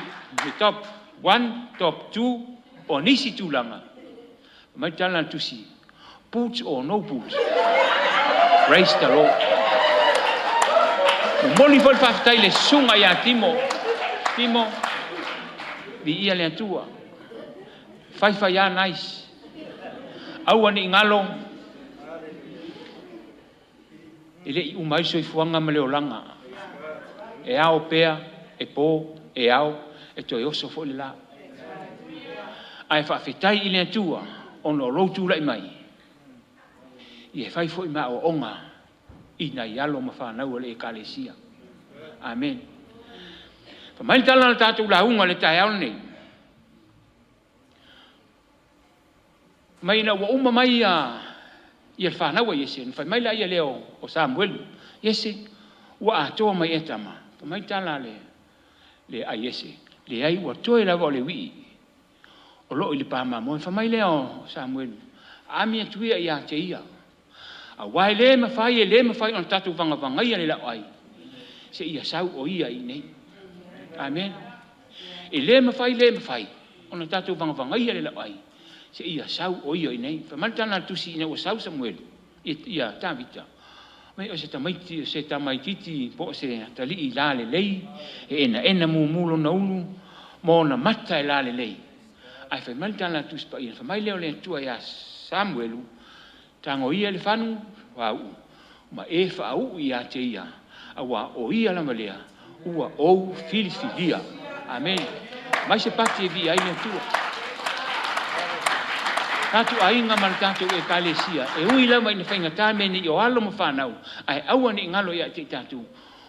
top 1, top 2 o nisi tulaga. Mai tala le tusi, boots or no boots. Praise the Lord. Momoli foi le faafetai i le susuga ia Timo. Timo, viia le Atua. Faifai a nice. Aua ne i galo, e le i uma ai le soifuaga ma le olaga. E ao pea, e po, e ao, E toe oso foi le la. Ae faafetai i le Atua ona o lou tulai mai, ia e fai foi ma aoaoga i nai alo ma fanau a le Ekalesia. Amene. Fai mai le tala a le tatou lauga i le taeao lenei, mai ina ua uma mai ia le fanau a Iese, ona fai mai lea lea o Samuelu, Iese, ua atoa mai ea tama? Fai mai le tala a le a Iese, leai ua toe lava o le uii o loo i le pa mamoe. Fai mai lea o Samuelu, aami atu ia ia te ia, aua e le mafai, e le mafai ona tatou vagavagaia le laoai seia sau o ia i inei. Amene. E le mafai, le mafai ona tatou vagavagaia le laoai seia sau o ia i inei. Fai mai le tala a le Tusi ina ua sau Samuelu, ia Tavita, o se tamaiti, o se tamaitiiti po o se atalii lalelei, e enaena mumu lona ulu ma ona mata e lalelei. Ae fai mai le tala a le Tusi Paia, fai mai lea o le Atua ia Samuelu, tago ia i le fagu auuu ma e faauu ia te ia, aua o ia lava lea ua ou filifilia. Amene. Mai se pati e viia ai le Atua. Tatou aiga ma le tatou Ekalesia, e ui lava ina faigata mea nei o alo ma fanau, ae aua ne i galo ia te i tatou,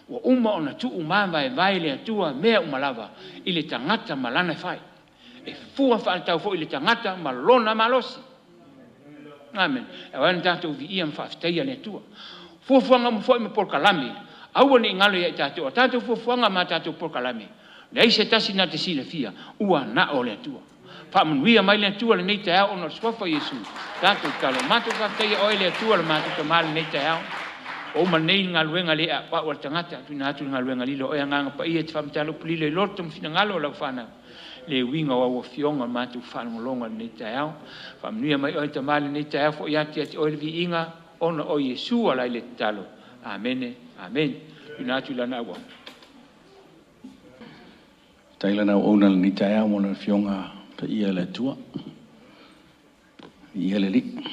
ua uma ona tuumavaevae le Atua mea uma lava i le tagata ma lana e fai. E fua faatatau foi i le tagata ma lona malosi. Amene. E ao ai ona tatou viia ma faafetaia le Atua. Fuafuaga uma foi ma polokalame, aua ne i galo ia i tatou, o tatou fuafuaga ma tatou polokalame, leai se tasi na te silafia, ua na o le Atua. Faamanuia mai le Atua lenei taeao ona o le suafa o Iesu. Tatou tatalo. Matou faafetaia oe le Atua le matou Tama i lenei taeao. Ua uma nei le galuega le auau a le tagata, tuuina atu le galuega lilo i oe Agaga Paia e te faamatala upu lilo i loto ma finagalo o lau fanau, le uiga o au afioga ma matou faalogologo i lenei taeao. Faamanuia mai oe Tama i lenei taeao, foi atu ia te oe le viiga ona o Iesu ala i le tatalo. Amene, amene. Tuuina atu i lana auauna. Faafetai i Lana auauna i lenei taeao mo le Afioga Paia a le Atua. Viia le Alii.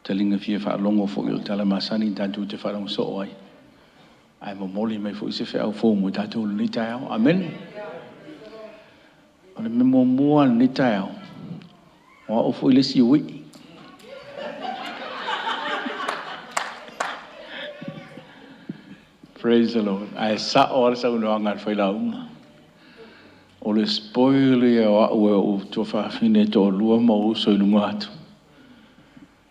Taliga fia faalogo foi o le tala masani tatou te faalogo soo ai, ae momoli mai foi se feau fou mo tatou i lenei taeao. Amene. O le mea muamua i lenei taeao, o au foi le isi uii. Praise the Lord. Ae sao lava le saunoaga a le failauga. O le spoil ia o au e ou tuafafine e toalua ma ou uso i luga atu.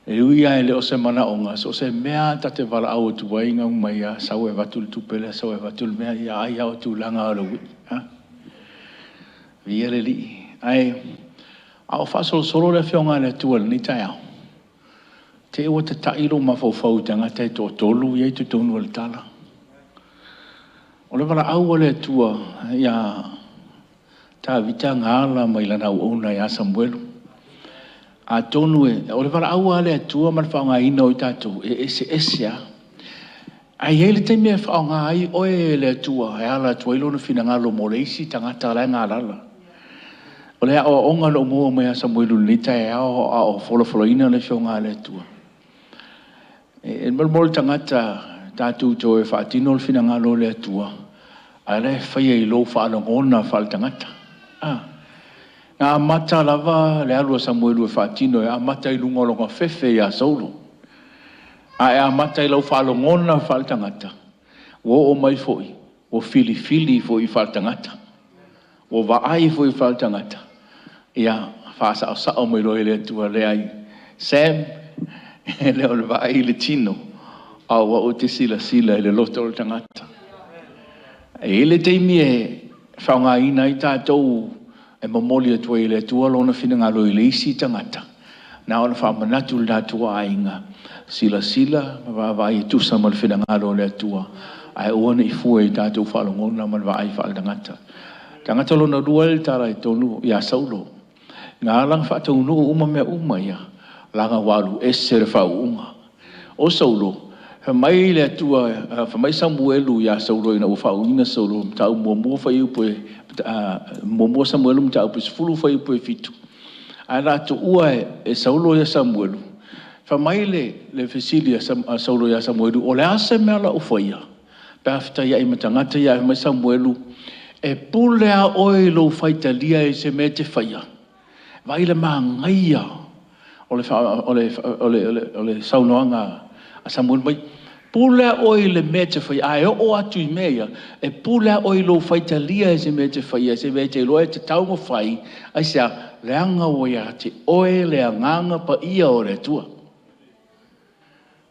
E ui lava e le o se manaoga, so o se mea lava ta te valaau atu ai, gau mai lava, sau e avatu le tupe lea, sau e avatu le mea, ia ai lava o tulaga o le uii. Ha? Viia le Alii. Ae a o faasolosolo le Afioga a le Atua i lenei taeao, te i ua tata'i lou mafaufau i tagata e toatolu ia i totonu o le tala. O le valaau a le Atua ia Tavita na ala mai lana auauna ia Samuelu. Atonu e, o le valaau a le Atua ma le faaaogaina o i tatou, e eseese lava. Ae i ai le taimi e faaaoga ai oe e le Atua e ala atu ai Lona finagalo mo le isi tagata la e galala. O le aoaoga na ou maua mai ia Samuelu i lenei taeao a o folafolaina le Afioga a le Atua, e mo le tagata tatou te o e faatino le finagalo o le Atua, ae o la e faia i lou faalogona faaletagata. Ah. Na amata lava le alu a Samuelu e faatino, e amata i luga o lona fefe ia Saulo. A e amata i lau faalogona faaletagata, ua oo mai foi, ua filifili foi faaletagata. Ua vaai foi faaletagata, ia faasaosao mai loa e le Atua, leai, Sam, e le o le vaai i le tino, a o au ou te silasila i le loto o le tagata. E i ai le taimi e faaaogaina ai tatou e momoli atu ai e le Atua Lona finagalo i le isi tagata, na ona faamanatu i le tatou aiga, silasila ma vaavaai e tusa ma le finagalo o le Atua, ae aua ne i fua i tatou faalogona ma le vaai faaletagata. Tagata lona lua le tala i totonu ia Saulo. Na ala ona faataunuu uma mea uma ia, leaga ua alu ese le faauuga. O Saulo, fai mai le Atua, fai mai Samuelu ia Saulo ina ua faauuina Saulo, mataupu muamua fuaiupu e, muamua Samuelu mataupu e 10 fuaiupu e 7. Ae na tuua e Saulo ia Samuelu, fai mai le fesili a Saulo ia Samuelu, o le a se mea la u faia pe a fetaiai ma tagata ia? Ae fai mai Samuelu, E pule lava oe i lou faitalia i se mea e te faia. Vaai le manaia o le, o le, o le, o le saunoaga a Samuel mai. Pule lava oe i le mea e te faia, a e oo atu i mea ia, e pule lava oe i lou faitalia i se mea e te faia, se mea e te iloa e tatau ona fai, aisea? Leaga ua ia te oe le Agaga Paia o le Atua.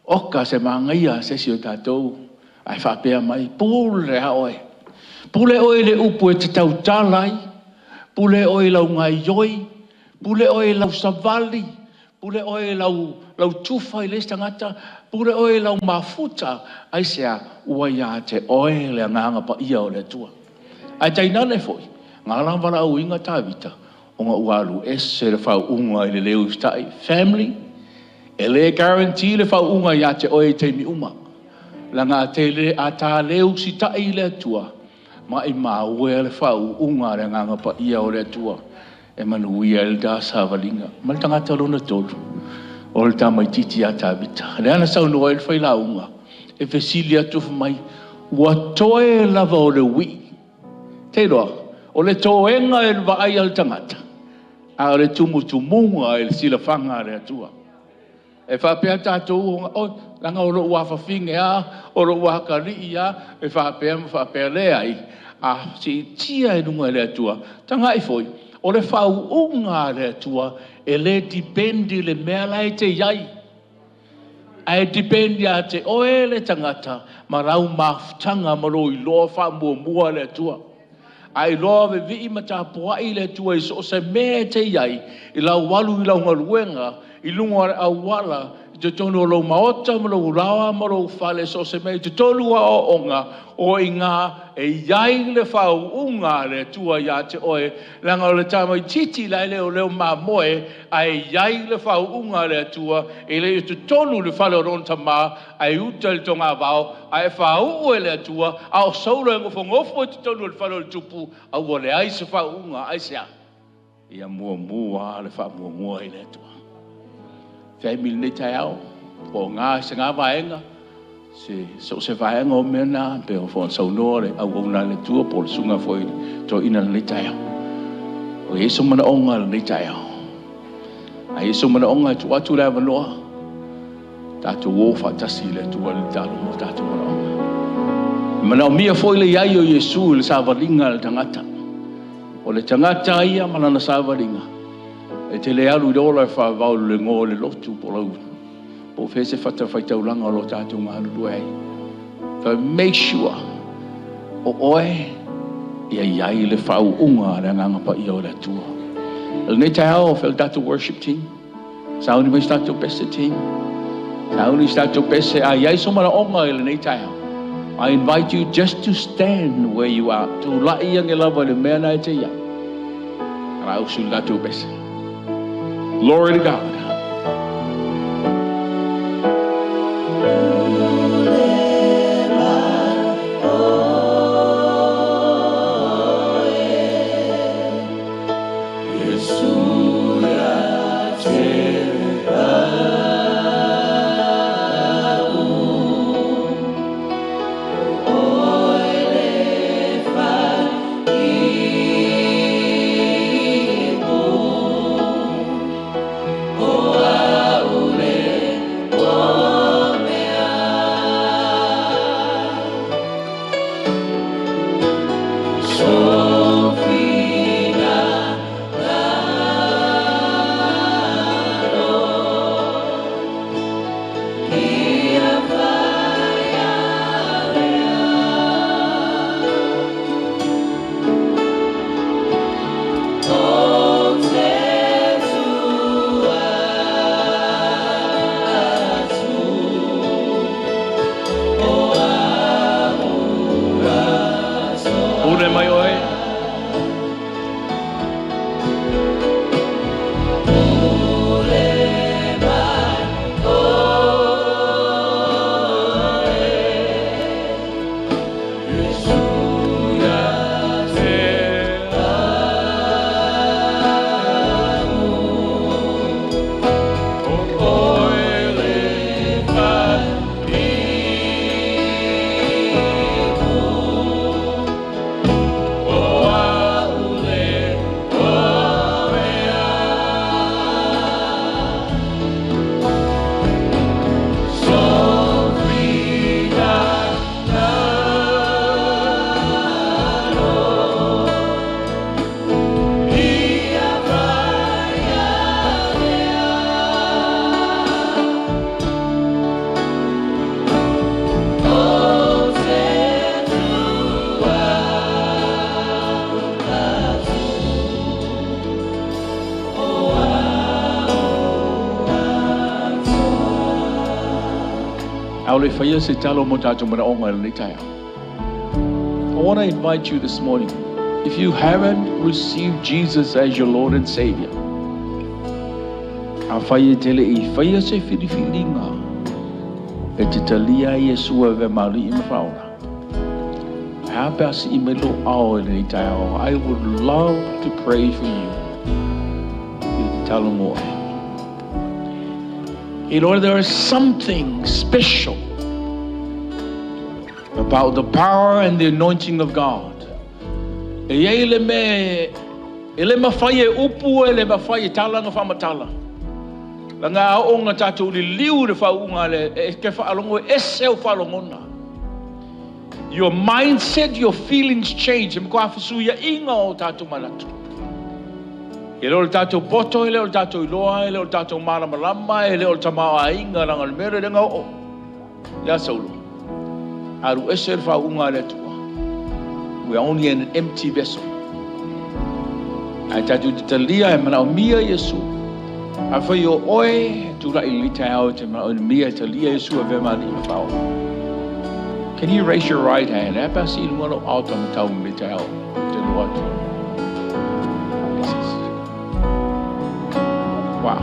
Oka se manaia se isi o tatou ae faapea mai, pule lava oe. Pule oe i le upu e te tautala ai, pule oe i lau gaoioi, pule oe i lau savali, pule oe i lau, lau tufa i le isi tagata, pule oe i lau mafuta. Aisea? Ua ia te oe le Agaga Paia o le Atua. Ae tainane foi, na ala ona valaauina Tavita, ona ua alu ese le faauuga i le le usitai. Family, e le guarantee le faauuga ia te oe i taimi uma. Leaga a, te le, a ta le usitai i le Atua, maumau e le faauuga a le Agaga Paia o le Atua e manuia ai le ta savaliga. Ma le tagata lona tolu, o le tamaitiiti ia Tavita. Lea na saunoa ai le failauga, e fesili atu fai mai, ua toe lava o le uii. Te iloa, o le toega i le vaai a le tagata, a o le tumutumuga i le silafaga a le Atua. E faapea tatou, oh, leaga o lou afafine a, o lou atalii a, e faapea ma faapea. Leai, a siitia i luga e le Atua, tagai foi, o le faauuga a le Atua, e le depend i le mea la e te i ai, ae depend ia te oe le tagata ma lau mafutaga ma lou iloa faamuamua le Atua. A iloa vevii ma tapuai le Atua i so o se mea e te i ai, i lau alu i lau galuega, i luga o le auala, i totonu o lou maota ma lou laoa ma lou fale, so o se mea i totonu o aoaoga, o i ina e i ai le faauuga a le Atua ia te oe, leaga o le tamaitiiti la e leoleo mamoe, ae i ai le faauuga a le Atua, e le i totonu i le fale o lona tama, ae uta i le togavao, ae faauu e le Atua, a o Saulo e nofonofo i totonu o le fale o le tupu, a ua leai se faauuga. Aisea? Ia muamua le faamuamua i le Atua. Family lenei taeao, po o gā se gā vaega, se so o se vaega o mea na, pe o foi saunoa le auauna a le Atua po o le susuga foi toeaina lenei taeao. O i ai se manaoga lenei taeao. A i ai se manaoga e tuu atu le avanoa, tatou o faatasi i le Atua i le tatalo mo tatou manaoga. E manaomia foi le i ai o Iesu i le savaliga a le tagata. O le tagata ia ma lana savaliga, e te le alu i le ola e faavavau i le goa o le lotu po o lau po o fea se fatafaitaulaga o lo o tatou galulue ai. So make sure o oe ia i ai le faauuga a le Agaga Paia o le Atua. O lenei taeao, fai le tatou worship team. Sauni mai se tatou pese team. Sauni se tatou pese. A i ai so manaoga i lenei taeao, I invite you just to stand where you are. Tulai ane lava i le mea na e te i ai. Ara usu le tatou pese. Glory to God. A o le i faia se talo mo tatou manaoga i lenei taeao. I want to invite you this morning, if you haven't received Jesus as your Lord and Savior, afai e te le i faia se filifiliga e te talia ai Iesu e avea ma Alii ma Faaola, ae a pe a sii mai lou ao i lenei taeao, I would love to pray for you i le tatalo mo oe. Hey Lord, there is something special about the power and the anointing of God. E i ai le mea e le mafai e upu, e le mafai e tala ona faamatala. Leaga a oo ina tatou liliu i le faauuga lea, e te faalogo e ese au faalogona. Your mindset, your feelings change. E matua fesuiaiga o tatou manatu. E le o le tatou poto, e le o le tatou iloa, e le o le tatou malamalama, e le o le tamaoaiga, leaga o le mea lea na oo ia Saulo. Alu ese le faauuga a le Atua. We are only an empty vessel. Ae tatou te talia e manaomia Iesu. Afai o oe e tulai i lenei taeao e te manaomia e talia Iesu e avea ma Alii ma Faaola. Can you raise your right hand? E a pe a sii i luga lou ao taumatau i lenei taeao te lua atu. Yes. Wow.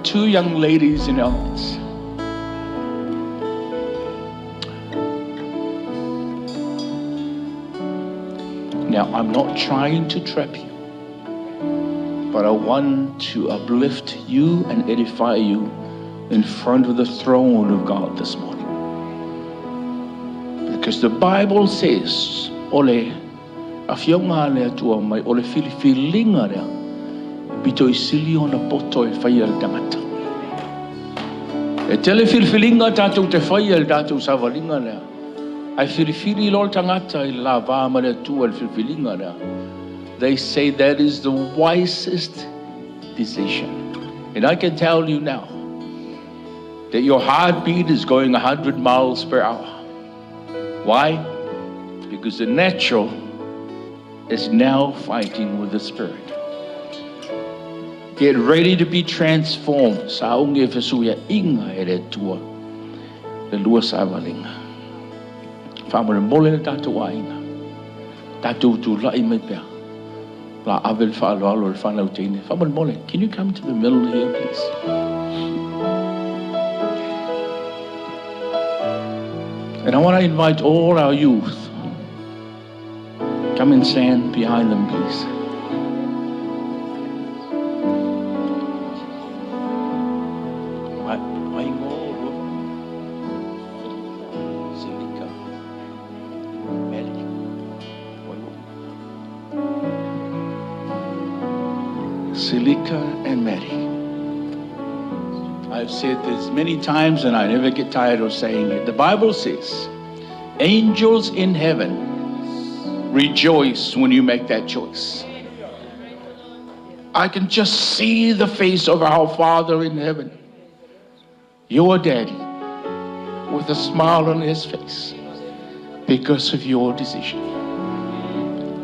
Two young ladies in helmets. Now, I'm not trying to trap you, but I want to uplift you and edify you in front of the throne of God this morning. Because the Bible says, o le afioga a le Atua mai, o le filifiliga lea, e pito i sili ona poto e faia e le tagata. E tele filifiliga tatou te faia i le tatou savaliga lea, ae filifili loa le tagata i le lava ma le Atua i le filifiliga lea. They say that is the wisest decision. And I can tell you now that your heartbeat is going 100 miles per hour. Why? Because the natural is now fighting with the spirit. Get ready to be transformed. Saogi e fesuiaiga e le Atua le lua savaliga. Faamolemole le tatou aiga. Tatou tulai mai pea. La ave le faaaloalo i le fanau teine. Faamolemole, can you come to the middle here please? And I want to invite all our youth. Come and stand behind them, please. Silika. Meli. Silika and Mary. I've said this many times and I never get tired of saying it. The Bible says, angels in heaven rejoice when you make that choice. I can just see the face of our Father in heaven, your daddy, with a smile on his face because of your decision.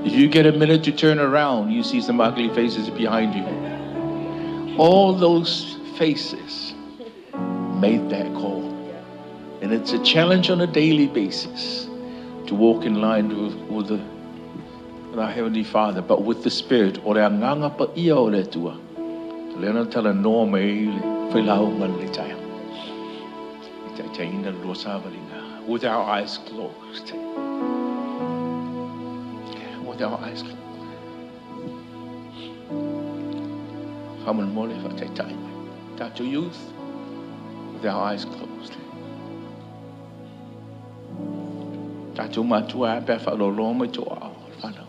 If you get a minute to turn around, you see some ugly faces behind you. All those faces made that call. And it's a challenge on a daily basis to walk in line with, with, the, with our Heavenly Father, but with the Spirit. O le agaga paia o le Atua. Lea na talanoa mai ai le failauga i lenei taeao. I taitaiina le lua savaliga. With our eyes closed. With our eyes closed. Faamolemole faataitai mai. Tatou youth, with our eyes closed. Tatou matua, ae pe a faaloaloa mai tō ao, le whanau.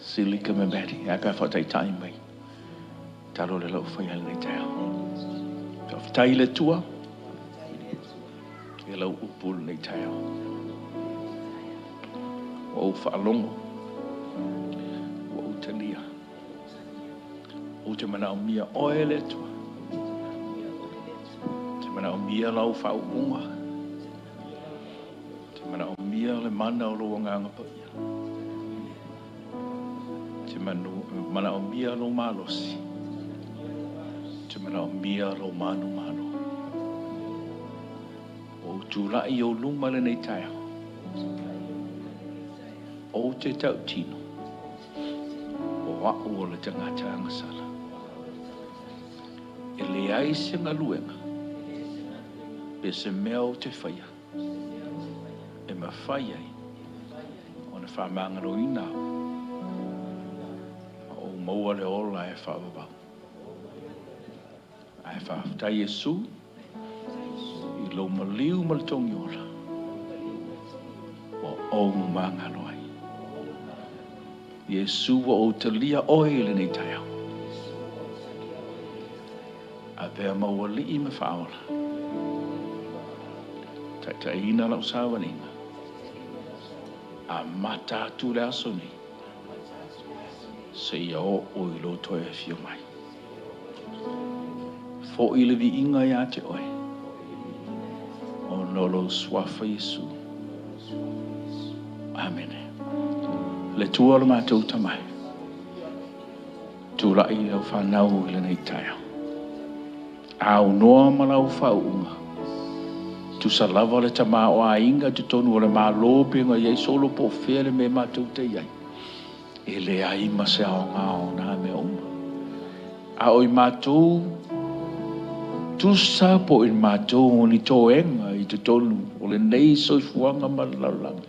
Silika me Maddie, ae pe a faataitai mai. Talo le lau whai lenei taeao. Faafetai i le Atua, i lau upu lenei taeao. Ua ou faalogo, ua ou talia. Ou te manaomia oe le Atua. Te manaomia lau faauuga. Te manaomia le mana o lou agaga paia. Te manaomia lou malosi. Te manaomia lou manumanu. tulai i ou luma i lenei taeao, ou te tautino, o au o le tagata agasala. E leai se galuega pe se mea ou te faia e mafai ai ona faamagaloina au ma ou maua le ola e faavavau. Ae faafetai Iesu i lou maliu ma le togi ola ua ou magalo ai. Iesu ua ou talia oe i lenei taeao. Avea ma ou alii ma faaola. Taitaiina lau savaliga. Amata atu le aso nei seia oo i lou toe afio mai. Foi le viiga ia te oe, ona o lou suafa Iesu. Amene. Le Atua o le matou Tama e, tulai lau fanau i lenei taeao. Aunoa ma lau faauuga. Tusa lava le tamaoaiga i totonu o le Malo pe na i ai solo po o fea le mea matou te i ai. E leai ma se aoga o na mea uma. A o i matou tusa po o i matou o ni toega i totonu o lenei soifuaga ma le lalolagi,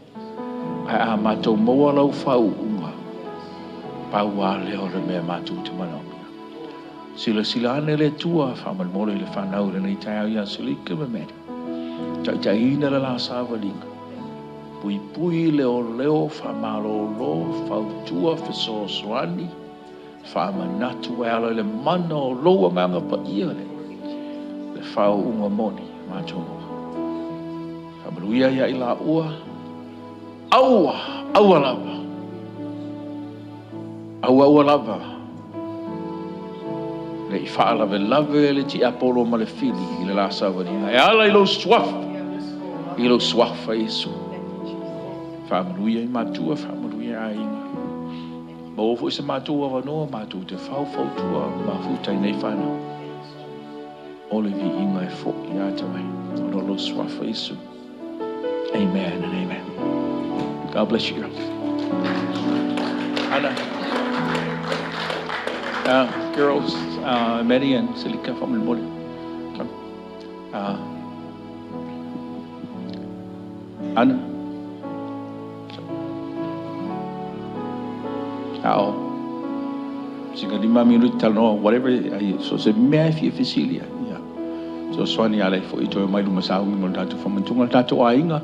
ae a matou maua lau faauuga, pau lava lea o le mea matou te manaomia. Silasila ane le Atua faamolemole i le fanau i lenei taeao ia Selika ma Maddie. Taitaiina le la savaliga. Puipui leoleo faamalolo fautua fesoasoani faamanatu e ala i le mana o lou Agaga Paia le le faauuga moni matou maua. Faamanuia ia i laua, aua, aua lava, aua aua lava ne i faalavelave le tiapolo ma le fili i le la savaliga e ala i lou suafa, i lou suafa Iesu. Faamanuia i matua, faamanuia i aiga. Maua foi se matou avanoa matou te faufautua mafuta i nei fanau. O le viiga e foi ia te oe, ona o lou suafa Iesu. Amen and amen. God bless you, girls. Anna. Girls, Maddie and Selika faamolemole. Come. Anna. Ao. Sina 5 minute talanoa, whatever, ai, so se mea e fia fesili ai, ia. Fesoasoani ia lei foi toe mai luma sauni mo le tatou faamanatuga le tatou aiga.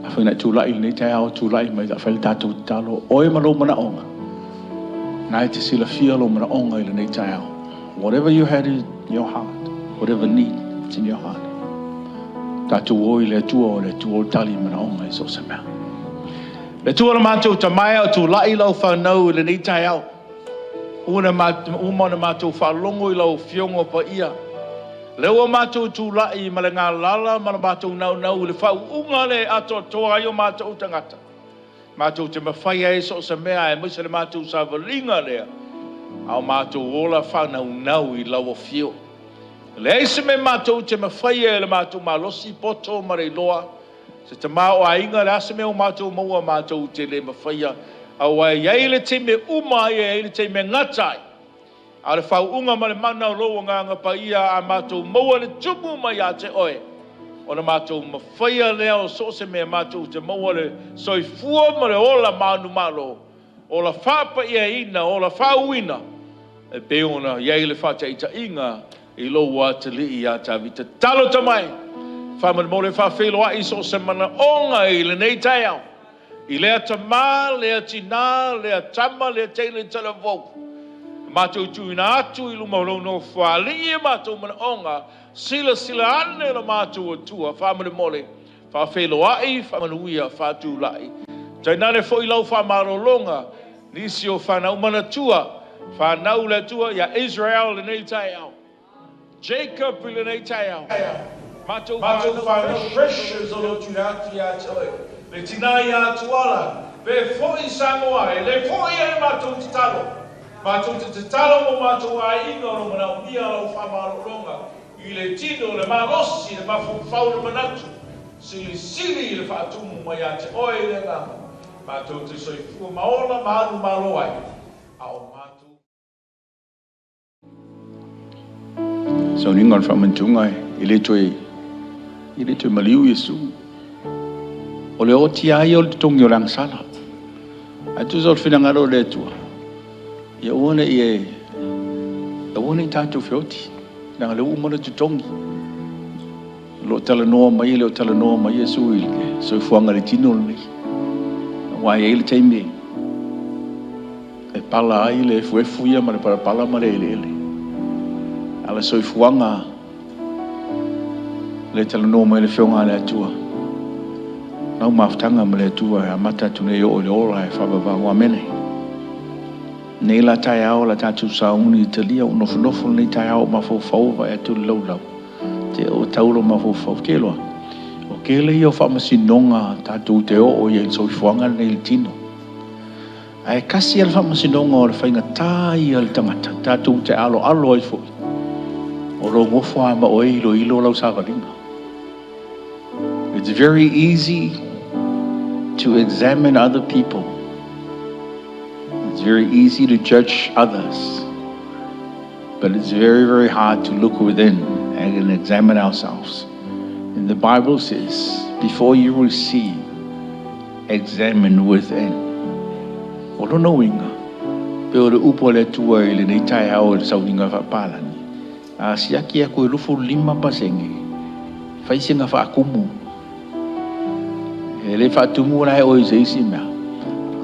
Afai na e tulai i lenei taeao, tulai mai ta fai le tatou tatalo, oe ma lou manaoga. Na e te silafia lou manaoga i lenei taeao. Whatever you had in your heart, whatever need it's in your heart. Tatou o i le Atua, o le Atua o le tali manaoga i so o se mea. Le Atua o le matou Tama e, o tulai lau fanau i lenei taeao. Una uma ona matou faalogo i lau Afioga paia. Lea ua matou tulai ma le galala ma le matou naunau i le faauuga le atoatoa ai o matou tagata. Matou te mafaia ai so o se mea aemaise le matou savaliga lea, a o matou ola faanaunau i lau Afio. E leai se mea matou te mafaia e le matou malosi, poto ma le iloa, se tamaoaiga, le a se mea o matou maua matou te le mafaia, aua e i ai le taimi e uma ai, e i ai le taimi e gata ai. A o le faauuga ma le mana o lou Agaga Paia a matou maua le tumu mai ia te oe, ona matou mafaia lea o so o se mea matou te maua le soifua ma le ola manumalo, ola faapaiaina, ola faauuina, e pei ona i ai le faataitaiga i lou atalii ia Tavita. Tatalo tama e, faamolemole faafeiloai so o se manaoga i lenei taeao, i lea tama, lea tinā, lea tama, lea teine talavou. Matou tuuina atu i luma o lou Nofoalii e matou manaoga, silasila ane lo matou Atua, faamolemole, faafeiloai, faamanuia, faatulai. Tainane foi lau faamalologa, nisi o fanau manatua, fanau le Atua ia Israel lenei taeao. Jacob i lenei taeao. Matou fanau precious o lo tuuina atu ia te oe. Le tina ia Tuala, pe foi Samoa, e le foi ai le matou tatalo. Matou te tatalo mo matou aiga o lo manaomia lau faamalologa i le tino, le malosi, le mafaufau, le manatu. Silisili i le faatumu mai ia te Oe i le Agaga, matou te soifua ma ola ma alu malo ai, a o matou. Sauniga o le faamanatuga e le toe e le toe maliu Iesu. O le ootia ai o le totogi o le agasala. Ae tusa o le finagalo o le Atua, ia aua ne i e aua ne i tatou feoti, leaga o lea ua uma ona totogi. O lo o talanoa mai, e le o talanoa mai Iesu i le soifuaga i le tino lenei. Aua e i ai le taimi e pala ai le efuefu ia ma le palapala ma le eleele. A o le soifuaga lea e talanoa mai le Afioga a le Atua, lau mafutaga ma le Atua e amata atu nei e oo i le ola e faavavau. Amene. Nei la taeao la tatou sauni i talia o nofonofo lenei taeao o mafaufau vaai atu le laulau te o tau lo mafaufau te loa. O kele ia o faamasinoga tatou te oo i ai i le soifuaga lenei i le tino. Ae tasi lava le faamasinoga o le faigata ia o le tagata tatou te aloalo ai foi, o lou nofo lava ma oe iloilo lau savaliga. It's very easy to examine other people. It's very easy to judge others. But it's very, very hard to look within and examine ourselves. And the Bible says, before you receive, examine within. O lona uiga, pei o le upu a le Atua i lenei taeao i le sauniga faapalagi, a siaki atu e 25%, fai sina faatumu. E le faatumu la e oe i se isi mea,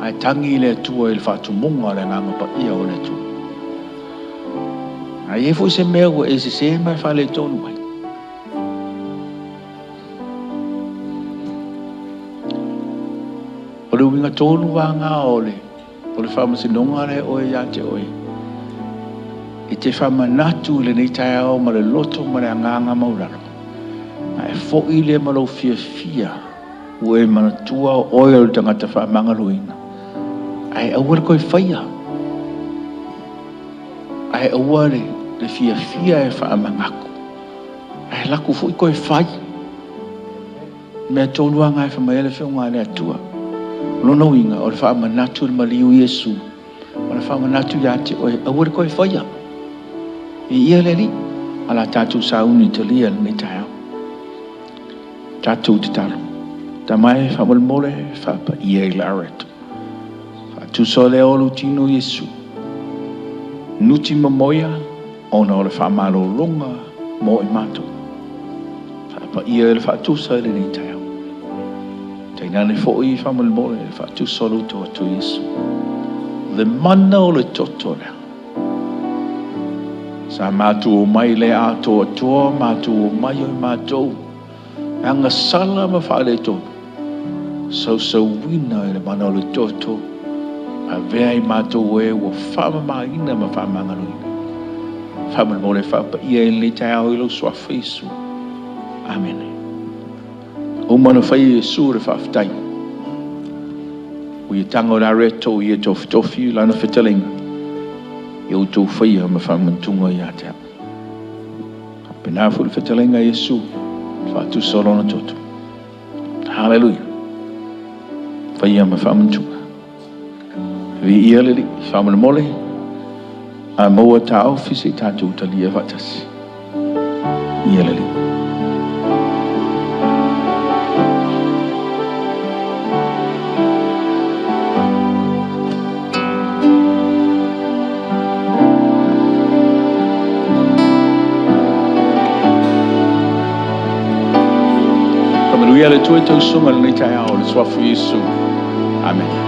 ae tagi le Atua i le faatumuga o le agaga paia o le Atua. A i ai foi se mea ua e sese ma e faaletonu ai, o le uiga tonu lava lena o le o le faamasinoga lea e oe ia te oe. E te faamanatu i lenei taeao ma le loto ma le agaga maualalo, a e foi lea ma lou fiafia ua e manatua o oe o le tagata faamagaloina, ae aua le toe faia, ae aua le fiafia e faamanatu, ae alu atu foi toe fai. Mea tonu lava na e fai mai ai le Afioga a le Atua. O lona uiga, o le faamanatu i le maliu o Iesu, o le faamanatu ia te oe, aua le toe faia. Viia le Alii, a la tatou sauni talia i lenei taeao. Tatou tatalo. Tama e faamolemole faapaia i le areto. Faatusa lea o lou tino Iesu. Nuti mamoia ona o le faamalologa mo i matou. Faapaia i le faatusa i lenei taeao. Tainane foi faamolemole le faatusa o lou toto Iesu. Le mana o le toto lea. Sa matou omai le atoatoa, matou omai o i matou. Agasala ma faaletonu. Sausauina i le mana o le toto. Avea i matou e ua faamamaina ma faamagaloina. Faamolemole faapaia i lenei taeao i lou suafa Iesu. Amene. Uma na fai e Iesu le faafetai. Ua ia tago i le areto, ua ia tofitofi lana fetalaiga. Ia outou faia ma faamanatuga ia te au. Faapena foi le fetalaiga a Iesu, faatusa o lona toto. Haleluia. Faia ma faamanatuga. Viia le Alii, faamolemole, a maua taofi se i tatou talia faatasi. Viia le Alii. Faamanuia le Atua i tou susuga i lenei taeao i le suafa o Iesu. Amene.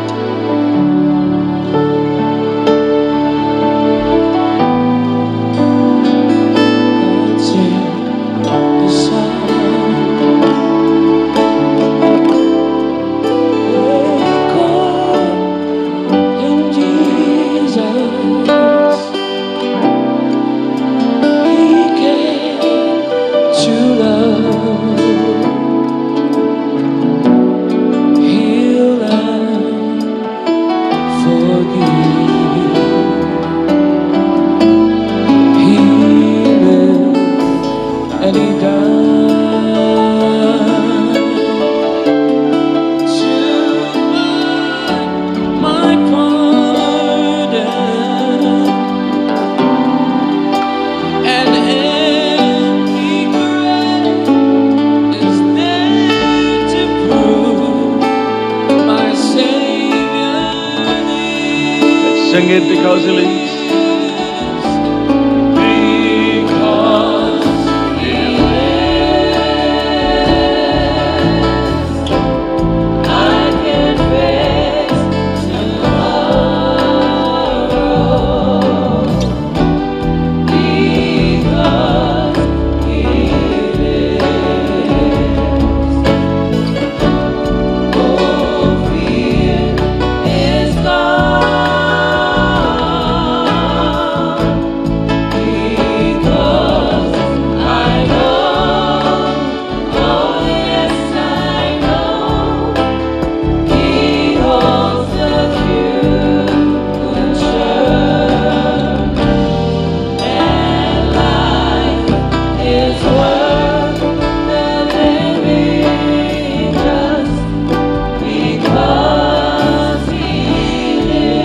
Sing it because he lives. Because he lives, I can face tomorrow. Because he lives, oh, fear is gone. Because I know, oh yes I know, He holds the future, and life is worth the living just because He lives.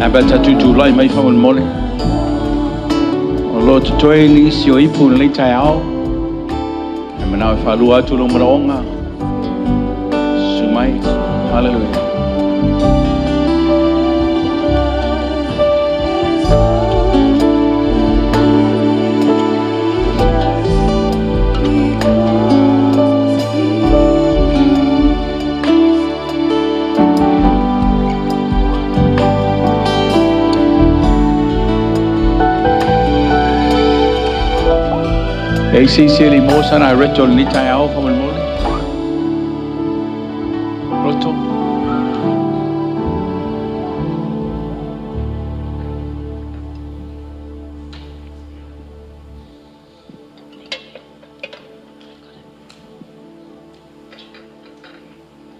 Ae pe a tatou tulai mai faamolemole. O lo o totoe nisi o ipu i lenei taeao. E manao e faalua atu lou manaoga. Susu mai. Hallelujah. E ai se isi e le i maua sana aereto i lenei taeao faamolemole? Roto.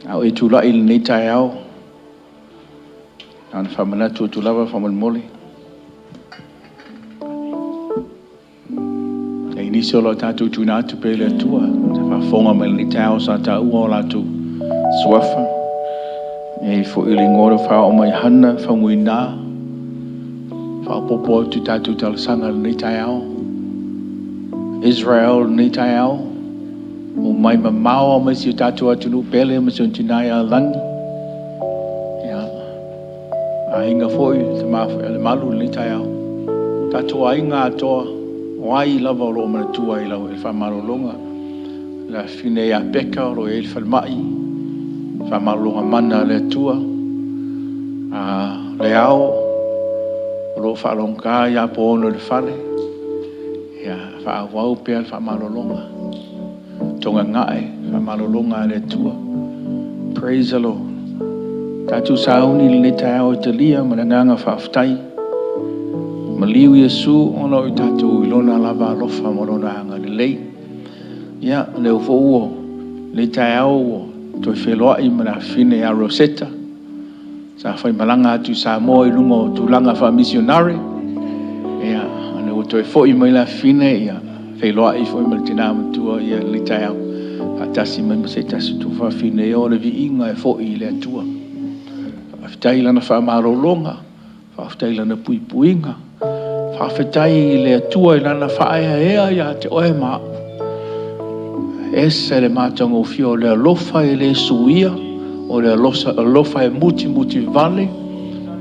A o e tulai i lenei taeao, na ona faamanatu atu lava faamolemole. E i nisi o lo o tatou tuuina atu pea i le Atua, sa faafofoga mai i lenei taeao sa taua o latou suafa. E i ai foi le igoa o lo o faaoo mai Hana Faumuina, faaopoopo atu i tatou talosaga i lenei taeao. Israel i lenei taeao, ua omai mamao lava mai si o tatou atunuu pele ma si ona tina ia Lani. Ia, Aiga foi le tama foi a Lemalu i lenei taeao. Tatou aiga atoa, o ai lava o lo o manatua ai lau faamalologa. Le afafine ia Peka o lo o i ai le falemai, faamalologa mana a le Atua. A le ao o lo o faalogogata ia Puaono i le fale, ia faaauau pea le faamalologa. Togagae, faamalologa a le Atua. Praise the Lord. Tatou sauni i lenei taeao e talia ma le agaga faafetai. Maliu Iesu ona o i tatou i lona lava alofa ma lona agalelei. Ia, o lea foi ua lenei taeao ua toe feiloai ma le afafine ia Roseta, sa faimalaga atu i Samoa i luga o tulaga faamisionare. Ia, o lea ua toe foi mai le afafine, ia feiloai foi ma le tina matua i lenei taeao, faatasi mai ma se tasi o tuafafine. Ia o le viiga e foi i le Atua. Faafetai i Lana faamalologa, faafetai i Lana puipuiga, faafetai i le Atua i Lana faaeaea ia te oe ma au. E ese le matagofie o le alofa e le suia, o le alofa e mutimutivale,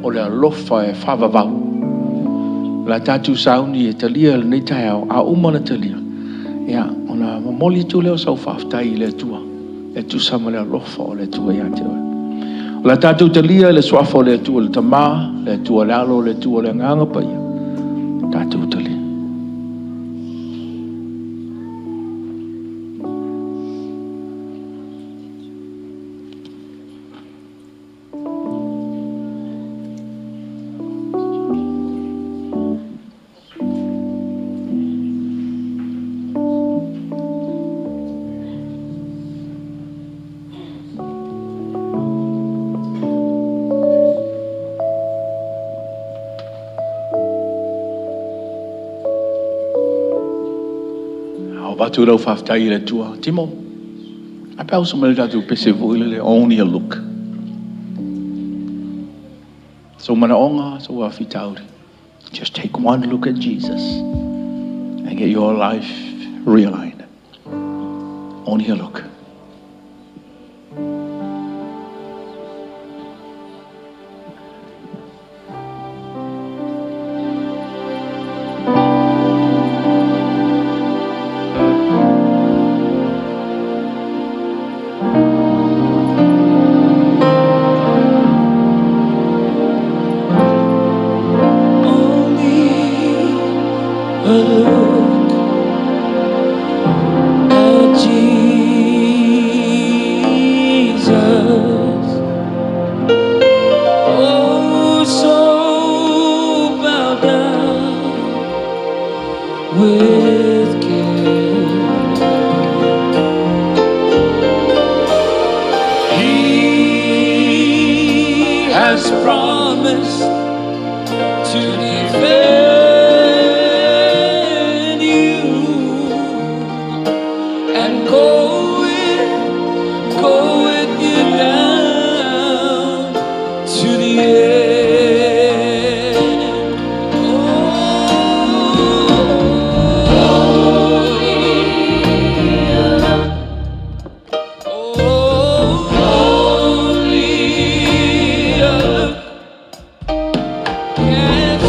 o le alofa e faavavau. O le a tatou sauni e talia lenei taeao, a uma ona talia, ia, ona momoli atu lea o sau faafetai i le Atua e tusa ma le alofa o le Atua ia te oe. O le a tatou talia i le suafa o le Atua le Tama, le Atua le Alo, le Atua le Agaga Paia, tatou talia. A o avatu lau faafetai i le Atua. Timo, a pe a usu mai le tatou pese foi lele, Only a Look. Sou manaoga, sou faafitauli. Just take one look at Jesus and get your life realigned. Only a look. Only a look at Jesus. Oh, so bow down with care. He has promised to defend you and go with you down to the end. Oh, only a look can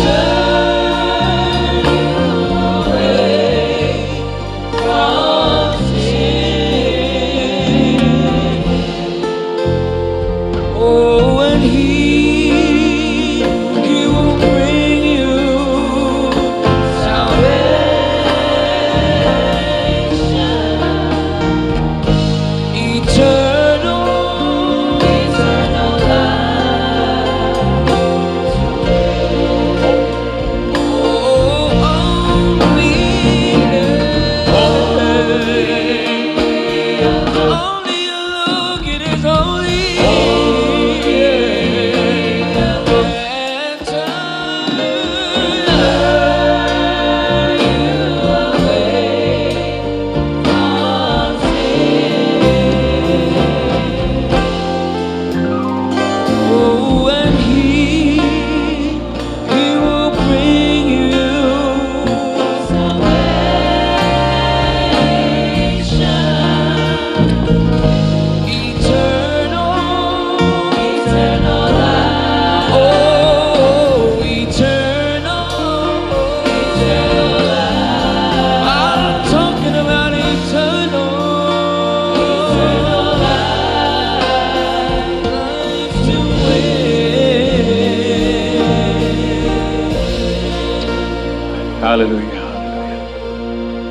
Hallelujah, hallelujah.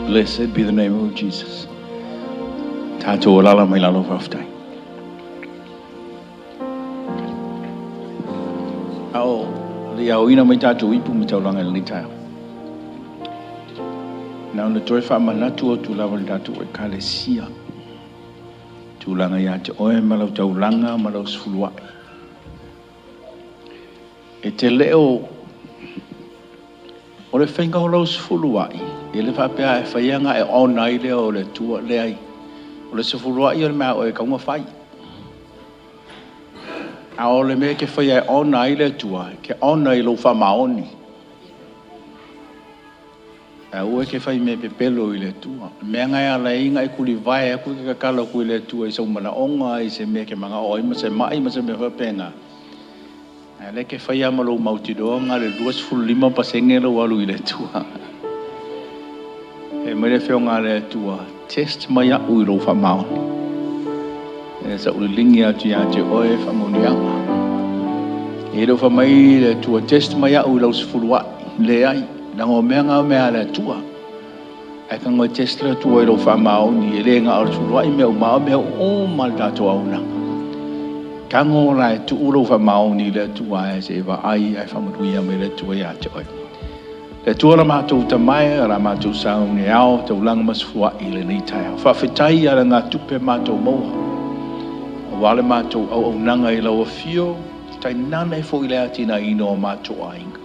Blessed be the name of Jesus. Tatou alala mai lalo faafetai. A o le i aoina mai tatou ipu ma taulaga i lenei taeao, na ona toe faamanatu atu lava i le tatou Ekalesia, tulaga ia te oe ma lau taulaga ma lau sefuluai. E te le o o le faiga o lau sefuluai, e le faapea e faia ona e ona ai lea o le Atua, leai. O le sefuluai o le mea a oe e tatau ona fai. A o le mea e te faia e ona ai le Atua, e te ona i lou faamaoni. Aua e te fai mea pepelo i le Atua. O le mea lena e ala ai ona e tulivae atu e te tatalo atu i le Atua i sou manaoga, i se mea e te manao ai, ma se mai ma se mea faapena. A o lea e te faia lava ma lou mautinoa na o le 25% lou alu i le Atua. Fai mai le Afioga a le Atua, test mai au i lou faamaoni. E sa ou liligi atu ia te oe faamanuiaga. E le o fai mai le Atua, test mai au i lau sefuluai. Leai, leaga o mea na o mea a le Atua. Ae tago e test le Atua i lou faamaoni, e le na o le sefuluai mea uma, a o mea uma lava i le tatou auaunaga. Tago la e tuu lou faamaoni i le Atua ae se i vaai ae faamanuia mai le Atua ia te oe. Le Atua la matou Tama e, o la matou sauni e ao, taulaga ma sofuai i lenei taeao. Faafetai i alagatupe matou maua, aua le matou auaunaga i lau afio, tainane foi le atinaeina o matou aiga.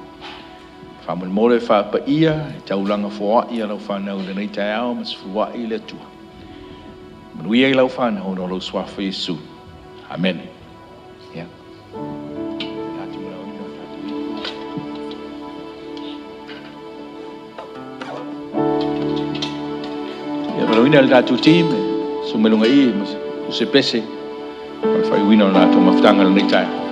Faamolemole faapaia i taulaga foai a lau fanau i lenei taeao ma sofuai i le Atua. Manuia i lau fanau ona o lou suafa Iesu. Amene. Yeah. Ia valaauina le tatou team, susu mai luga i i ma se pese o le faaiuina o le latou mafutaga i lenei taeao.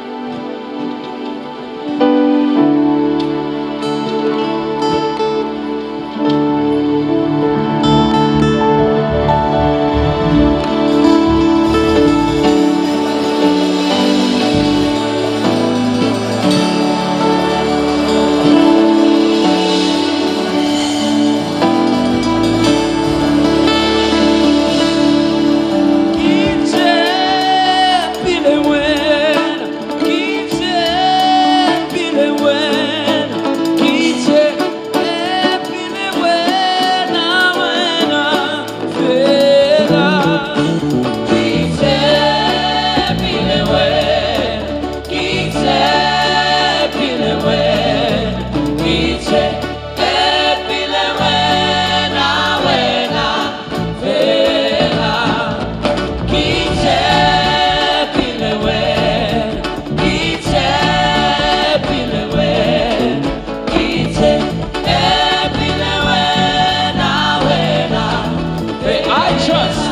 I trust,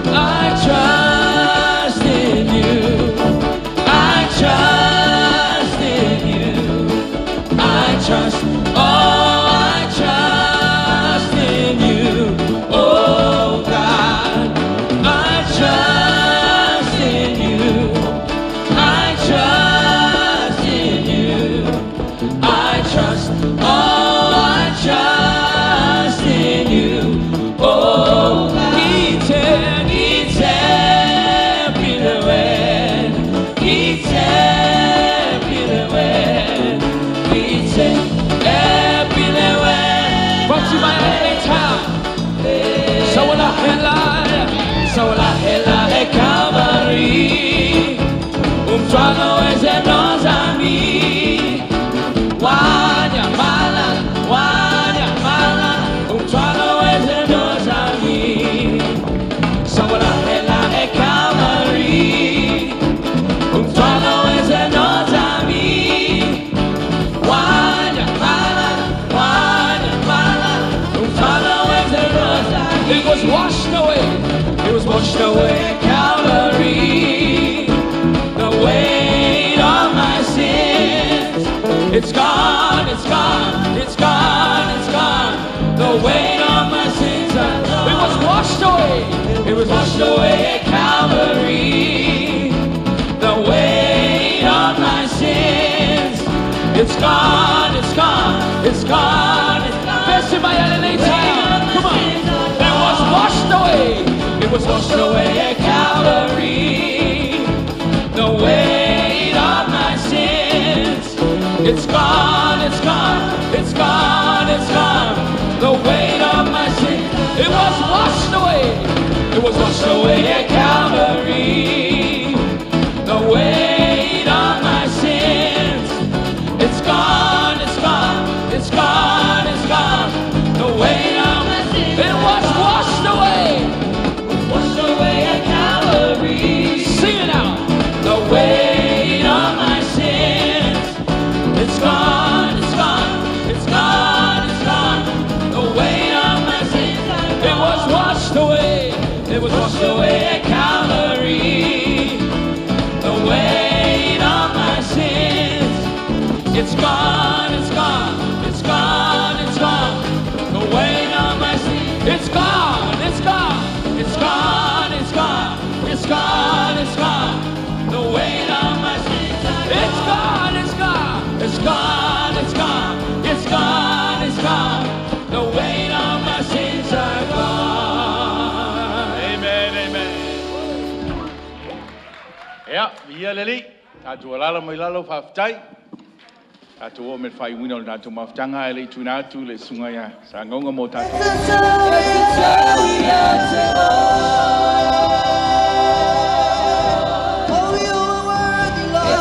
I trust in you. I trust in you. I trust, oh, I trust in you, oh God. I trust in you. I trust in you. I trust, oh, I trust in you, oh God. Umthwalo wezono zami wanyamala, wanyamala, umthwalo wezono zami. Sawalahela eKalvari, umthwalo wezono zami wanyamala, wanyamala, umthwalo wezono zami. It was washed away, it was washed away at Calvary. The weight of my sins, it's gone, it's gone, it's gone, it's gone. The weight of my sins, it was washed away, it was washed away at Calvary. The weight of my sins, It's gone, it's gone, it's gone. Vesi mai a lenei taeao. Come on. It was washed away. It was washed away at Calvary. The weight of my sins. It's gone, it's gone, it's gone, it's gone. The weight of my sin. It was washed away. It was washed away at Calvary. The weight of my sins. It's gone, it's gone, it's gone, it's gone. The weight of my sins. It was washed away. Washed away at Calvary. Sing it out. The weight of my sins. It's gone, it's gone, it's gone, it's gone. The weight of my sins. It was washed away. It was washed away at Calvary. The weight of my sins. It's gone, it's gone, it's gone, it's gone. The weight of my sins. It's gone, it's gone, it's gone, it's gone, it's gone, it's gone. The weight of my sins. It's gone, it's gone, it's gone, it's gone, it's gone, it's gone. The weight of my sins are gone. Amen, amen. Ia, viia le Alii, tatou alala mai lalo faafetai. Tatou oo mai le faaiuina o le tatou mafutaga e le i tuuina atu le susuga ia Sagauga mo tatou. Oh, you are worthy, Lord.